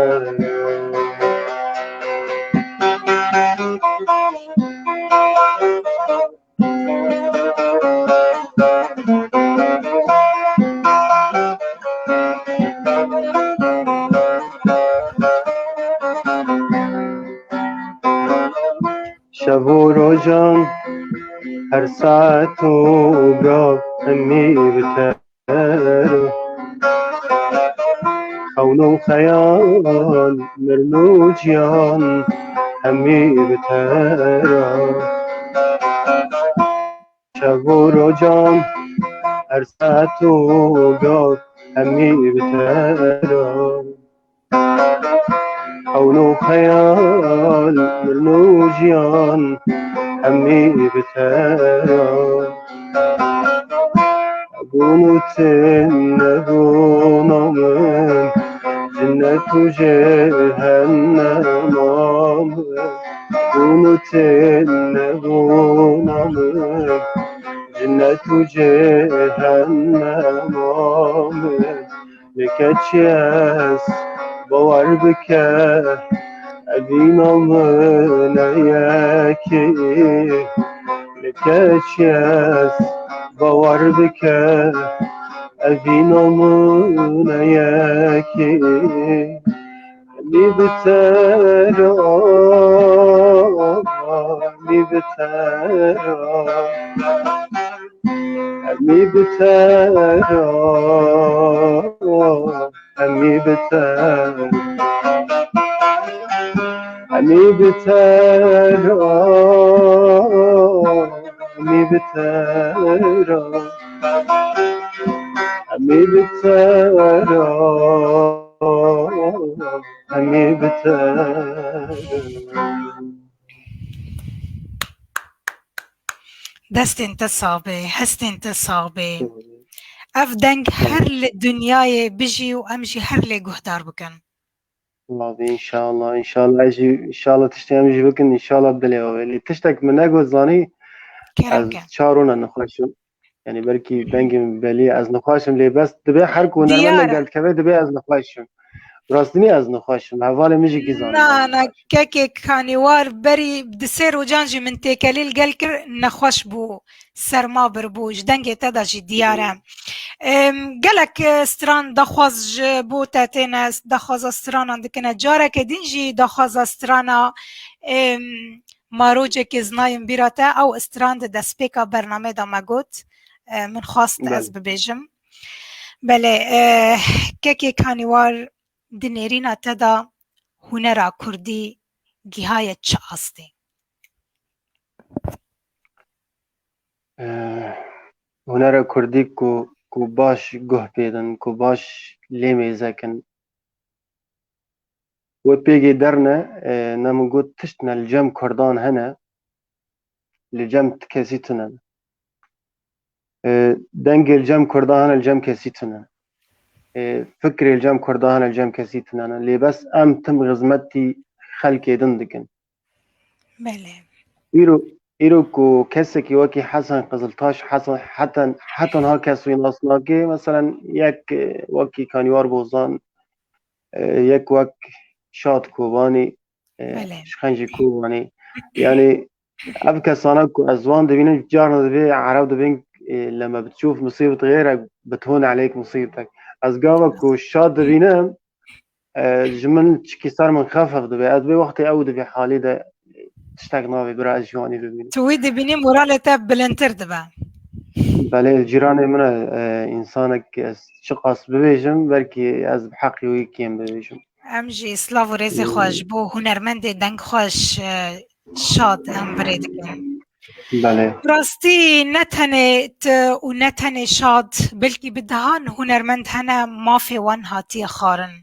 Şev û rojan, her saet û gav, hemî bi te re. Xewn û xeyal, mirin û jiyan, hemî bi te re. Şev û rojan, her saet û gav, hemî bi te re. Xewn û xeyal, mirin û jiyan, hemî bi te re. Hebûn û tê nebûna min, cennet û cehennema min. Hebûn û tê nebûna min, cennet û cehennema min. Lê keçê ez, bawer bike, evîna min e yekê. Lê keçê ez, bawer bike, evîna min e yekê. Hemî bi te re, hemî bi te re. Hemî bi te re, hemî bi te re. Hemî bi te re, hemî bi te re. Hemî bi te re, hemî bi te re. Destên te sax be, hestên te sax be. Ev deng her li dinyayê bijî û em jî her lê guhdar bikin. Lavê, înşallah, înşallah, ez jî, înşallah tiştê em jî bikin, înşallah bi dilê we. Lê tiştek min negot zanî, Kerem ez ke. çar rûne nexweş im. Yani belkî dengê min belî, ez nexweş im, lê bes dibe her ku hunermendek Diyar e. derdikeve dibe ez nexweş im. Rastînî ez nexweş im. Hevalê min jî kî zanî Na, ez na, nexweş im. Kekê Kanîwar berî di sê rojan jî min têkelî li gel kir, nexweş bû, serma bir bû, ji dengê te de jî diyar e. Em, gelek, e, stran daxwaz ji bo te têne, daxwaza stranan dikine. Careke din jî daxwaza strana, em, Ma rocekê zinayên bîra te, ew stran di destpêka bernamê de me got, e, min xwest Belê. ez bibêjim. Belê, e, Kekê Kanîwar, di nêrîna te de hunera kurdî gihaye çi astê? Eh, hunera kurdî ku, ku baş guh pê din, ku baş lê mêze kin, wê pêgê derne, eh, ne min got tişt ne li cem kurdan hene, li cem kesî tune ne. Eh, dengê li cem kurdan hene, li cem kesî tune ne. Eh, fikrê li cem kurdan hene, li cem kesî tune ne. Lê bes em tim xizmetî xelkê din dikin. Belê. Îro, îro ku kesekî wekî Hesen Qiziltaş, Hesen, heten, heten ha kes wî nas nake, meselen yek, eh, wekî Kanîwar Bozan, eh, yek wek Şad Kobanî, eh, Belê. Şixencî Kobanî. Yani ev kesana ku ez wan dibînim, carna dibê Ereb dibên, eh, leme bitşûf musîbet xêr e, bitihûn eleyk musîbetek. Ez gava ku Şad dibînim, e, ji min çikî ser min xefef dibe. Ez vê wextê ew di vê halî de tiştek navê bira ez ji wanî bibînim. Tu wî dibînî moralê te bilindtir dibe. Belê, cîranê min e, e, însanek ez çiqas bibêjim, belkî ez bi heqî wî kêm bibêjim. Em jî silav û rêzê xwe Hmm. ji bo hunermendê dengxweş, e, Şad em birê dikin. Belê. Rastî ne tenê tu û ne tenê Şad, belkî bi dehan hunermend hene mafê wan hatiye xwarin.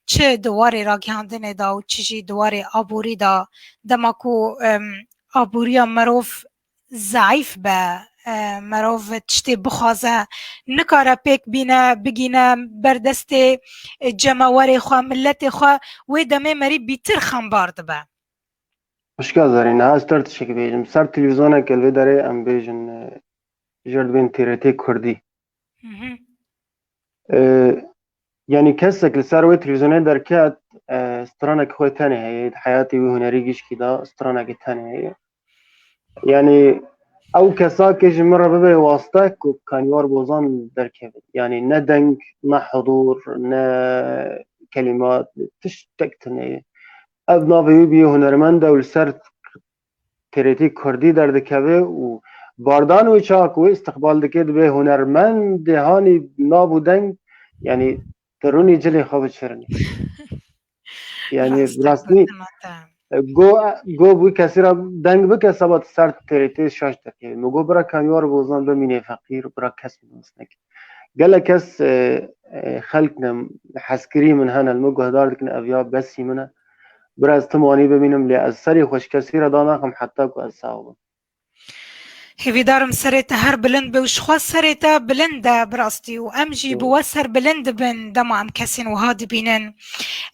Çi di warê ragihandinê de û çi jî di warê aborî de, dema ku, em, aboriya mirov zeîf be, e, merov tiştê bixwaze, nikare pêk bîne, bigîne ber destê, e, cemewerê xwe, miletê xwe, wê demê merî bîtir xembar dibe. Xwişka Zerîne, ez ter tiştekî bêjim. Ser televîzyoneke li vê derê em bêjin, e, jêr dibên T R T Kurdî. Hı hı. E, yanî kesek li ser wê televîzyonê derket, e, stranek xwe tenê heye, di heyatê wî hunerî gişkî de stranekî tenê heye. Yanî ew kesakê ji min re bibe waste ku Kanîwar Bozan derkeve. Yanî ne deng, ne hudûr, ne kelîmat, tiştek tune ye. Ev navê wî bûye hunermend ew li ser T R T Kurdî derdikeve û bardan wê çawa ku wê istiqbal dike dibe hunermendê hanî nav û deng, yanî di rûnî cilê xwe biçirinî. Yanî Rast e, rastî, gotina te. E, go, go bû kesî re deng bike seba tu ser T R T şaş derkevî. Min got bira Kanîwar Bozan bimîne feqîr, bira kes nas neke. Gelek kes, e, e, xelk ne, hezkirî min hene, li min guhdar dikin, ev ya besî min e. Bira ez tim wanî bimînim, lê ez serê xwe ji kesî re danaxim heta ku ez sax bim. Hêvîdarim serê te her bilind be û ji xwe serê te bilind e bi rastî û em jî bi we serbilind dibin dema em kesên wiha dibînin.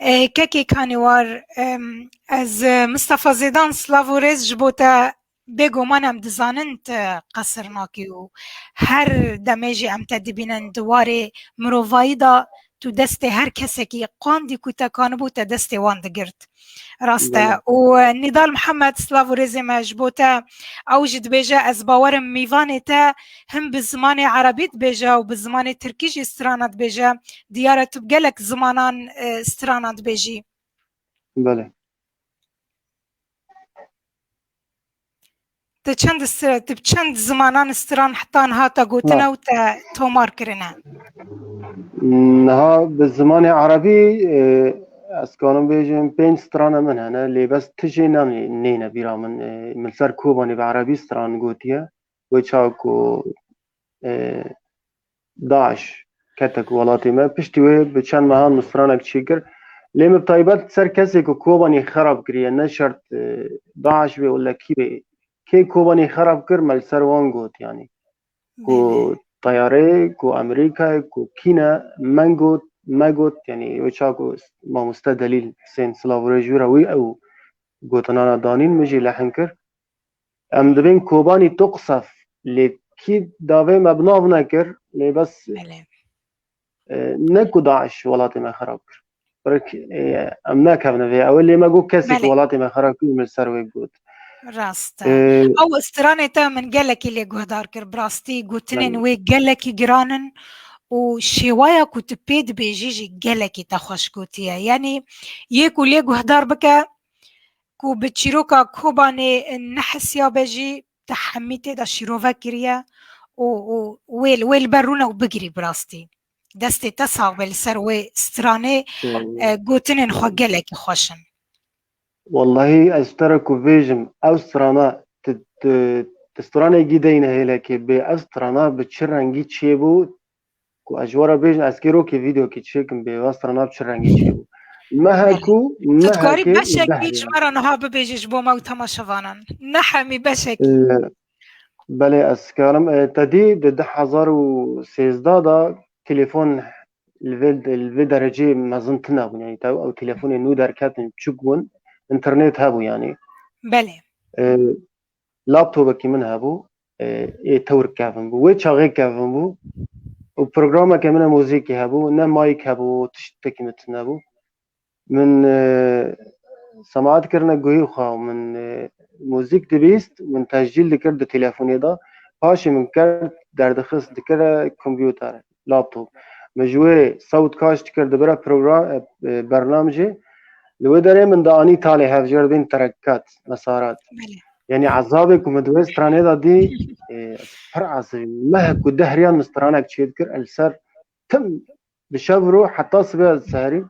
E, kekê Kanîwar, em, ez, e, Mistefa Zêdan, silav û rêz ji bo te. Bêguman em dizanin tu qesir nakî û her demê jî em te dibînin di warê mirovayî de, tu destê her kesekî qandî ku te kanibû te destê wan digirt. Rast e. Belê. Û, e, Nîdal Mihemed, silav û rêzê me ji bo te. Ew jî dibêje, ez bawerim mîvanê te him bi zimanê erebî dibêje û bi zimanê tirkî jî strana dibêje. Diyar e tu bi gelek zimanan, e, strana dibêjî. Belê. Te çend stre-, tu bi çend zimanan stran heta niha te gotine Ha. û te tomar kirine? Niha bi zimanê erebî, e, ez kanim bêjim pênc strana min hene, lê bes tijê nanê-, neyne bîra min. E, min ser Kobanê bi erebî stran gotiye. Wê çawa ku, e, DAIŞ ketek welatê me. Piştî wê bi çend mehan min stranek çêkir. Lê min bi taybet ser kesê ku Kobanî xerab kiriye, ne şert, e, DAIŞ be wele kî be. Kê Kobanî xerab kir, me li ser wan got, yanî. Ku Belê. teyareyê, ku Amerîkayê, ku kî ne, me got, me got, yanî wê çawa ku mamoste Delîl Husên, silav û rêz ji wî re, wî ew gotinana danîn, min jî lehn kir. Em dibên Kobanî Tuqsef, lê kî davê me bi nav nekir, lê bes, Belê. e, ne ku DAIŞ welatê me xerab kir. Birk, e, em nekevne vê. Ew ê lê me got kesê ku Belê. welatê me xerab kir, min ser wê got. Rast e. E, Ew stranê te min gelekî lê guhdar kir. Bi rastî gotinên Belê. wê gelekî giran in û şêwaya ku tu pê dibêjî jî gelekî te xweş gotiye. Yanî yê ku lê guhdar bike, ku bi çîroka Kobanê nehisiyabe jî te hemî tê de şîrove kiriye û, û wê, wê li ber rûne û bigirî bi rastî. Destê te sax be li ser wê stranê, Hmm. e, gotinên xwe gelekî xweş in. Wallahî ez ji te re ku bêjim, ew strana, tu, tu, tu stranê gîdeyne hêlekê bê, ew strana bi çi rengî çêbû, ku ez ji we re bêjim, ez kê rokê vîdeokê çêkim bê, ew strana bi çi rengî çêbû. Mehek Belê. û Tu dikarî mehekê û beşekî deh ji yan. me re niha bibêjî ji bo me û temaşevanan. Ne hemî beşekî. Ee, belê, ez karim. Ee, te dî di du hezar û sêzdeh de telefon li vê, li vê dereceyê mezin tune bûn. Yanî te ew telefonê nû derketin çûk bûn. Înternet hebû yanî. Belê. Ee, laptopekî min hebû, e, ê tewr kevin bû. Wê çaxê kevin bû. Û programeke min a muzîkî hebû, ne mayk hebû, tiştekî min tune bû. Min, e, semaet kirine guhî xwe û min, e, muzîk dibîst, min tescîl dikir di telefonê de. Paşê min kerd, derdixist, dikire kompûter, laptop. Min ji wê sewt kaş dikir, dibire program, e, e, bernam jî. Li wê derê min dianî talê hevjêr bên terekat, mesarat. Belê. Yanî ezabê ku min di wê stranê de dî, e, pir ezibî. Mehek ku deh riyan min stranek çê dikir, el ser tim bi şev ro heta sibê ez diseherîm.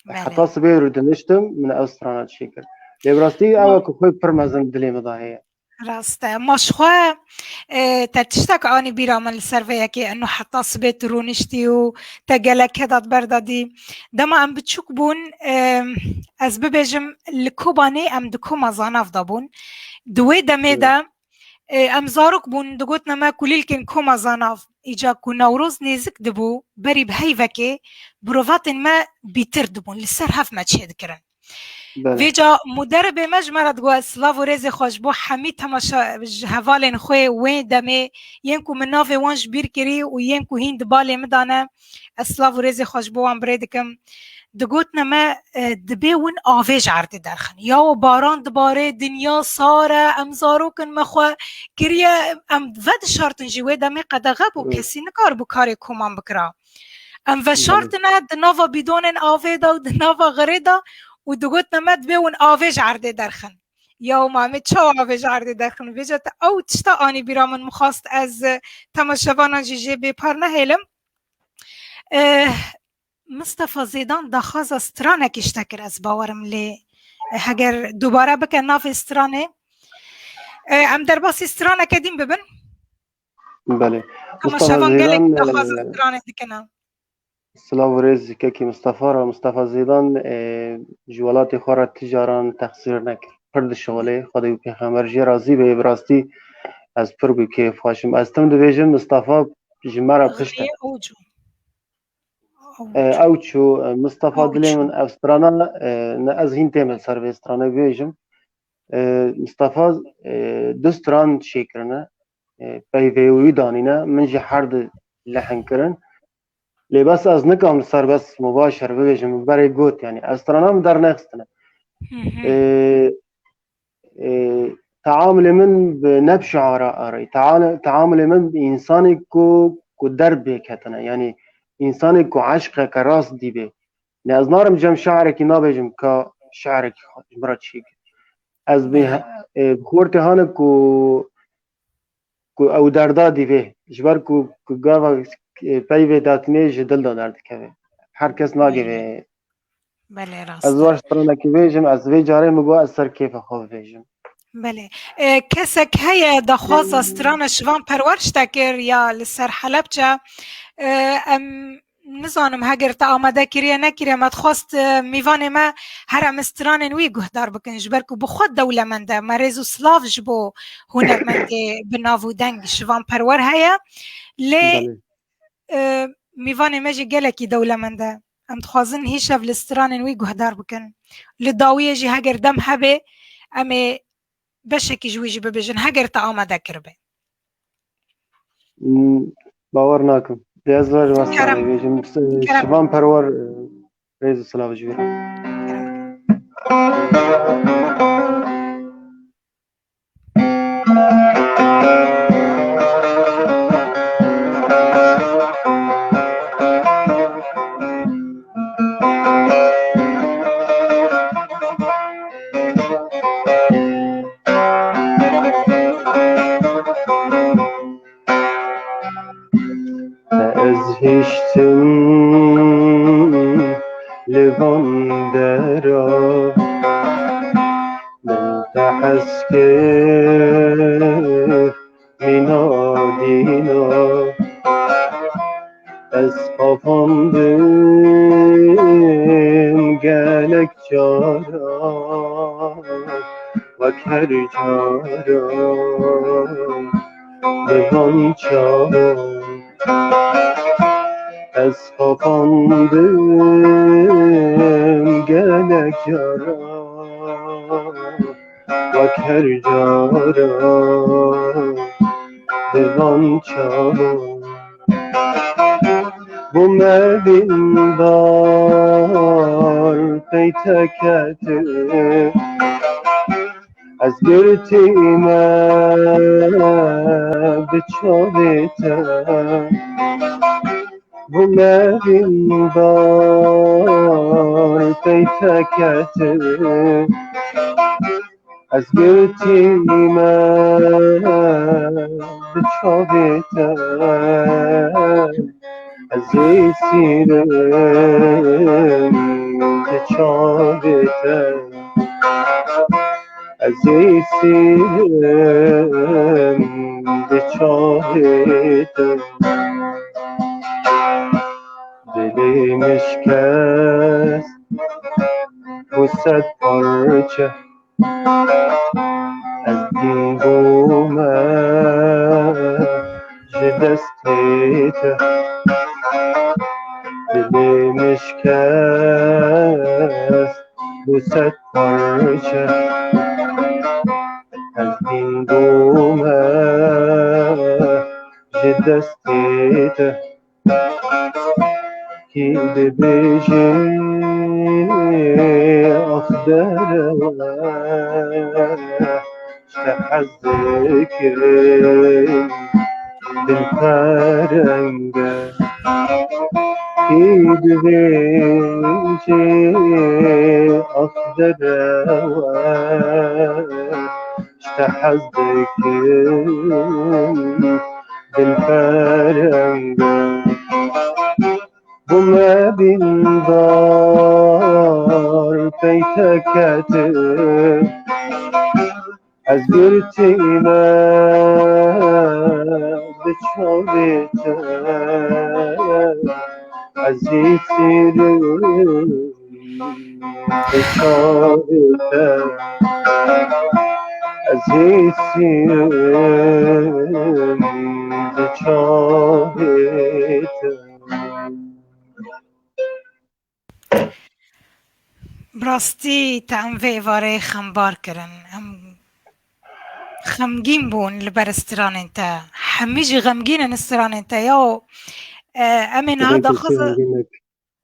Belê. Heta sibê ro diniştim, min ew strana çê kir. Lê bi rastî Ma- ew ku xwe pir mezin dilê min de heye. Rast e. Ma ji xwe, e, te tiştek anî bîra min li ser vê yekê, eno heta sibê tu rûniştî û te gelek keda di ber de dî. Dema em biçûk bûn, e, ez bibêjim, li Kobanê em di koma zanav de bûn. Di wê demê Evet. de, Ê, em zarok bûn, digotin me kulîlkên koma zanav. Îca ku Newroz nêzik dibû, berî bi heyvekê, birovatên me bîtir dibûn, li ser hev me çêdikirin. Belê. Vêca muderibê me ji me re digot, ez silav û rêzê xwe ji bo hemî temaşe-, ji hevalên xwe wê demê, yên ku min navê wan ji bîr kirî û yên ku hîn di balê min de ne, ez silav û rêzê xwe ji bo wan birê dikim. Digotine me, e, dibê win avê ji erdê derxin. Yawo baran dibare, dinya sar e, em zarok in, me xwe kiriye, em vedişartin jî, wê demê qedexe bû, Evet. kesî nikaribû karê koman bikira. Em Belê. veşartine di nava bîdonên avê de û di nava xirê de û digotine me dibê win avê ji erdê derxin. Yawo ma em ê çawa avê ji erdê derxin? Vêca te ew tişta anî bîra min, min xwest ez, e, temaşevanan jî jê bêpar nehêlim. E, Mistefa Zêdan daxwaza stranekî ji te kir, ez bawerim lê, e, heger dubare bike navê stranê, e, em derbasî straneke din bibin. Belê. Ama Mustafa şevan gelek Zêdan, daxwaza e, stranê dikine. Silav û rêz ji kekî Mistefa re. Mistefa Zêdan, e, ji welatê xwe re ti caran texsîr nekir. Pir dişixulê, Xwedê û Pêxember jê razî be, bi rastî ez pir bi kêf xweş im. Ez tim dibêjim, Mistefa ji me re pişt e. Xiriyê oco. E, ew çû, e, Mistefa Ew dilê çû. min ev strana, e, ne ez hîn têm li ser vê stranê bibêjim. E, Mistefa, e, du stran çêkirine, e, peyvê wî danîne, min jî her du lehn kirin. Lê bes ez nikim li ser bes mubaşer bibêjim, min berê got, yanî ev strana min dernexistine. Hı hı. E, e, teamulê min bi ne bi şiara arayî. Teala-, teamulê min bi însanê ku, ku derb bê ketine. Yanî însanê ku eşqeke rast dîbê. Ne ez narim cem şiarekî nabêjim ka şiarekî xwe ji min re çêkir. Ez bi Belê. he-, e, bi xortê hane ku, ku ew derda dîvê. Ji ber ku, ku gava, e, peyvê datinê ji dil de derdikeve. Her kes nagê Belê. vê. Belê, rast Ez e. wan stranekî bêjim, ez vê carê min got ez ser kêfa xwe bibêjim. Belê. E, kesek heye daxwaza strana Şivan Perwer ji te kir ya li ser Helebce? E, em nizanim heger te amade kiriye nekiriye, me dixwest, e, mîvanê me here em stranên wî guhdar bikin, ji ber ku bi xwe dewlemend e. Me rêz û silav ji bo hunermendê bi nav û deng Şivan Perwer heye. Lê Belê. e, mîvanê me jî gelekî dewlemend e. Em dixwazin hîşev li stranên wî guhdar bikin. Li dawiyê jî heger dem hebe, em ê beşekî ji wî jî bibêjin, heger te amade kiribe. Hmm, bawer nakim. Dê ez ver Kerem. Bêjim, Kerem. Şivan Perwer, e, rêz û silav ji wî re. Kerem. Ez hiştim li van dera, min te hez kir mîna dîna. Ez qapandim gelek cara, wek her cara. Bi van çavan ez qapandim gelek cara, wek her cara. Bi van çavan bû me dîndar, pey te ketim. Ez girtî me bi çavê te, bû me dîndar, pey te ketim. Ez girtî me bi çavê te, ez ê sîrim di çavê te. Ez ê sîrim di çavê te. Dilê min şikest bû sed parçe. Ez dîn bûme. Hîn bûme ji destê te. Kî dibêje ax derewe, ji te hez dikim, dilferenge. Kî dibêje ax derewe, ji te hez dikim, dilferenge. Bûme dîndar pey te ketim, ez girtî me di çavê te, ez hîsirim di çavê te, ez hîsirim di çavê te. Bi rastî te em vê êvarê xembar kirin. Em xemgîn bûn li ber stranên te. Hemî jî xemgîn in stranên te. Yaw, e, em ê niha daxwaza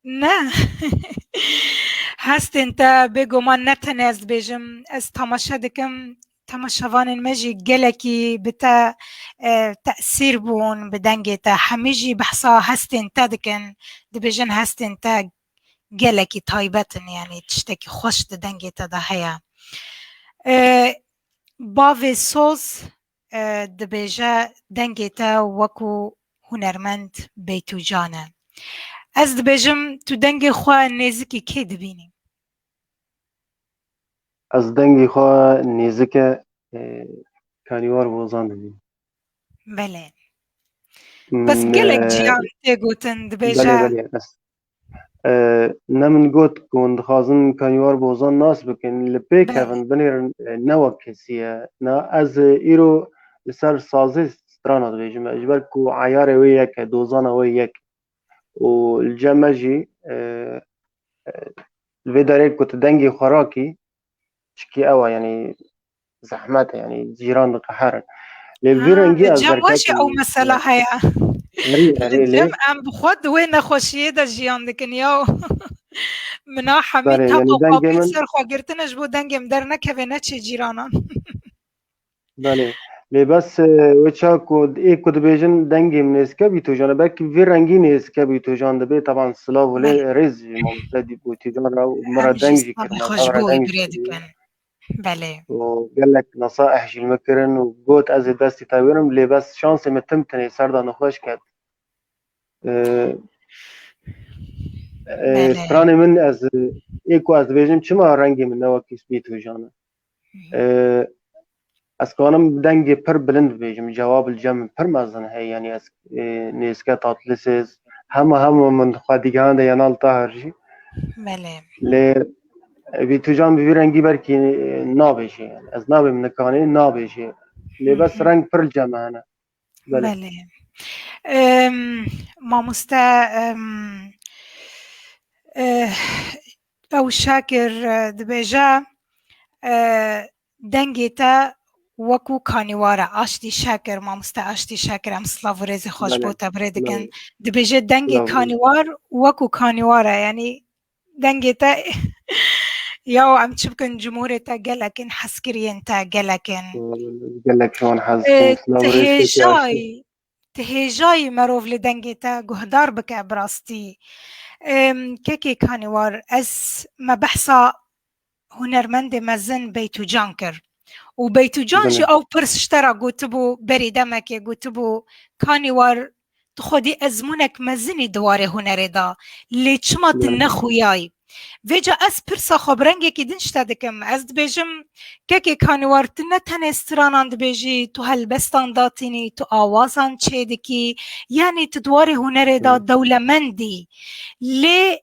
ne. Hestên te bêguman ne tenê ez dibêjim, ez temaşe dikim, temaşevanên me jî gelekî bi te, e, tesîr bûn, bi dengê te. Hemî jî behsa hestên te dikin, dibêjin hestên te gelekî taybet in, yanî tiştekî xweş di dengê te de heye. E, Bavê Soz, e, dibêje dengê te wekû hunermend beytûcan e. Ez dibêjim tu dengê xwe nêzikî kê dibînî? Ez dengê xwe nêzike, e, Kanîwar Bozan dibînim. Belê. Bes gelek ciyan tê gotin, dibêje. Belê, belê. Ez, e, ne min got ku hûn dixwazin Kanîwar Bozan nas bikin, li pê kevin, binêrin, e, ne wek kesî ye. Na, ez, e, îro li ser sazê strana dibêjim. Ji ber ku eyarê wê yek e, dozana wê yek e. Û li cem me jî, e, e, li vê derê ku tu dengê xwe rakî, çikî ew e, yanî zehmet e, yanî cîran diqeherin. Lê vî rengî ez derket. Cem, ew mesela heye. Erê, erê, lê cem em bi xwe di wê nexweşiyê de jiyan dikin ya. Mina hemî tapa xwe pê ser xwe girtine ji bo dengê min dernekeve neçê cîranan. Belê. Lê bes, e, wê çawa ku ê ku dibêjin dengê min nêzike Bîtojan e. Belkî vî rengî nêzike Bîtojan dibe. Taban silav û lê rêz ji mamoste Bîtojan re û min re deng jî kirine. Ev re deng jî kirine. Belê. Û gelek nasayeh jî li min kirin û got ez ê destî te wêrim. Lê bes şansê min tim tinê ser da nexweş ket. E, e, stranê min ez, e, ê ku ez dibêjim çima rengê min ne wekî Bîtojan e. E, ez kanim dengê pir bilind bibêjim, cewab li cem min pir mezin heye, yanî ez, e, nêzike Tatlisiz, hema hema min xwe digihande Yenal Tahir jî. Belê. Lê, e, Bîtojan bi vî rengî belkî, e, nabêje, yanî ez nabêm nikanê, nabêje. Lê bes reng pir li cem me hene. Belê. Belê. Em, mamoste, em, eh, ew Şakir, eh, dibêje, eh, dengê te wekû kanîwar e. Aştî Şakir, mamoste Aştî Şakir, em silav û rêzê xweş bo te birê dikin. Belê. Dibêje dengê kanîwar wekû kanîwar e. Yanî dengê te ya em çi bikin, cumhurê te gelek in, hezkiriyên te gelek in. Gelek ji wan hez dikim. Ti hêjayî, ti hêjayî merov li dengê te guhdar bike bi rastî. Em, kekê Kanîwar, ez me behsa hunermendê mezin Beytûcan kir. Û Beytûcan jî ew pirs ji te re gotibû, berî demekê gotibû, Kanîwar, tu xwedî ezmûnek mezin î di warê hunerê de, lê çima tu nexuyayî? Vêca ez pirsa xwe bi rengekî din ji te dikim. Ez dibêjim, kekê Kanîwar, tu ne tenê stranan dibêjî, tu helbestan datînî, tu awazan çêdikî, yanî tu di warê hunerê de dewlemend î. Lê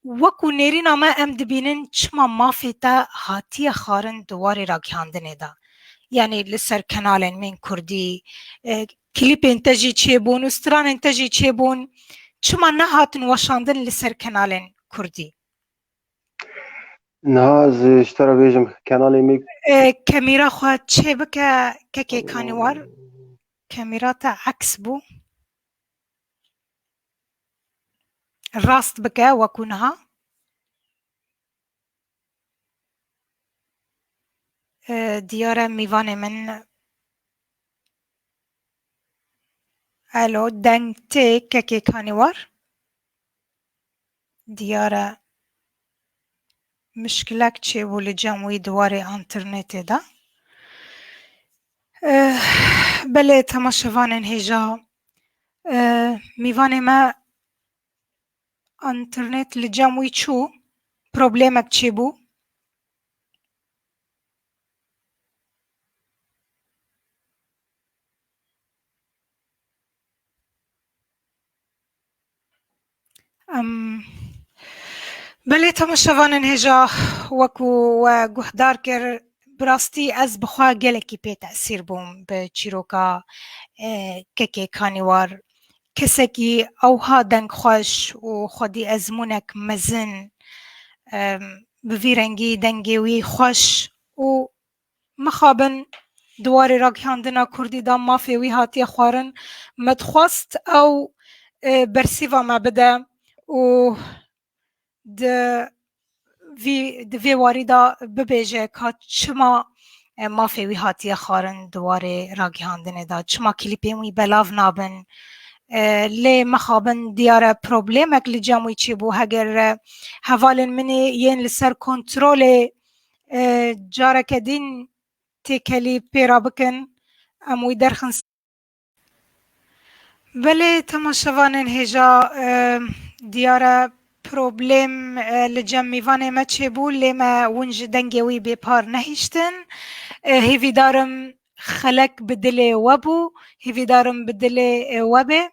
wekû nêrîna me em dibînin çima mafê te hatiye xwarin di warê ragihandinê de. Yanî li ser kenalên me yên kurdî, e, klîpên te jî çêbûn û stranên te jî çêbûn, çima nehatin weşandin li ser kenalên kurdî? Niha ez ji te re bêjim, kenalê me. E, kamera xwe çê bike, kekê Kanîwar. Kamera te aks bû. Rast bike, wekû niha. E, diyar e mîvanê min. Alo, deng tê, kekê Kanîwar? Diyar e mişkilek çêbû li cem wî di warê înternetê de. Eh, belê, temaşevanên hêja, eh, mîvanê me, înternet li cem wî çû, problemek çêbû. Em, belê, temaşevanên hêja, wekû we guhdar kir, bi rastî ez bi xwe gelekî pê tesîr bûm bi çîroka, e, kekê Kanîwar. Kesekî ewha dengxweş û xwedî ezmûnek mezin, em, bi vî rengî dengê wî xweş û mixabin di warê ragihandina kurdî de mafê wî hatiye xwarin. Me dixwest ew, e, bersîva me bide û di vî, di vê warî de bibêje ka çima, e, mafê wî hatiye xwarin di warê ragihandinê de, çima klîpên wî belav nabin. E, lê mixabin diyar e problemek li cem wî çêbû. Heger, e, hevalên min ê yên li ser kontrolê, e, careke din têkelî pê re bikin, em wî derxin. Belê, temaşevanên hêja, e, diyar e problem, e, li cem mîvanê me çêbû, lê me win ji dengê wî bêpar nehiştin. E, hêvîdarim xelek bi dilê we bû, hêvîdarim bi dilê, e, we bê.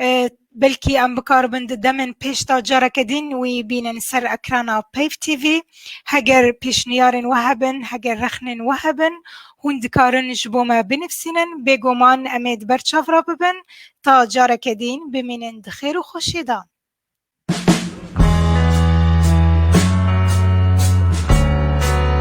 E, belkî em bikaribin di demên pêş de careke din wî bînin ser ekrana Peyv T V. Heger pêşniyarên we hebin, heger rexnên we hebin, hûn dikarin ji bo me binivîsînin. Bêguman em ê di ber çav re bibin. Ta careke din, bimînin di xêr û xweşiyê de.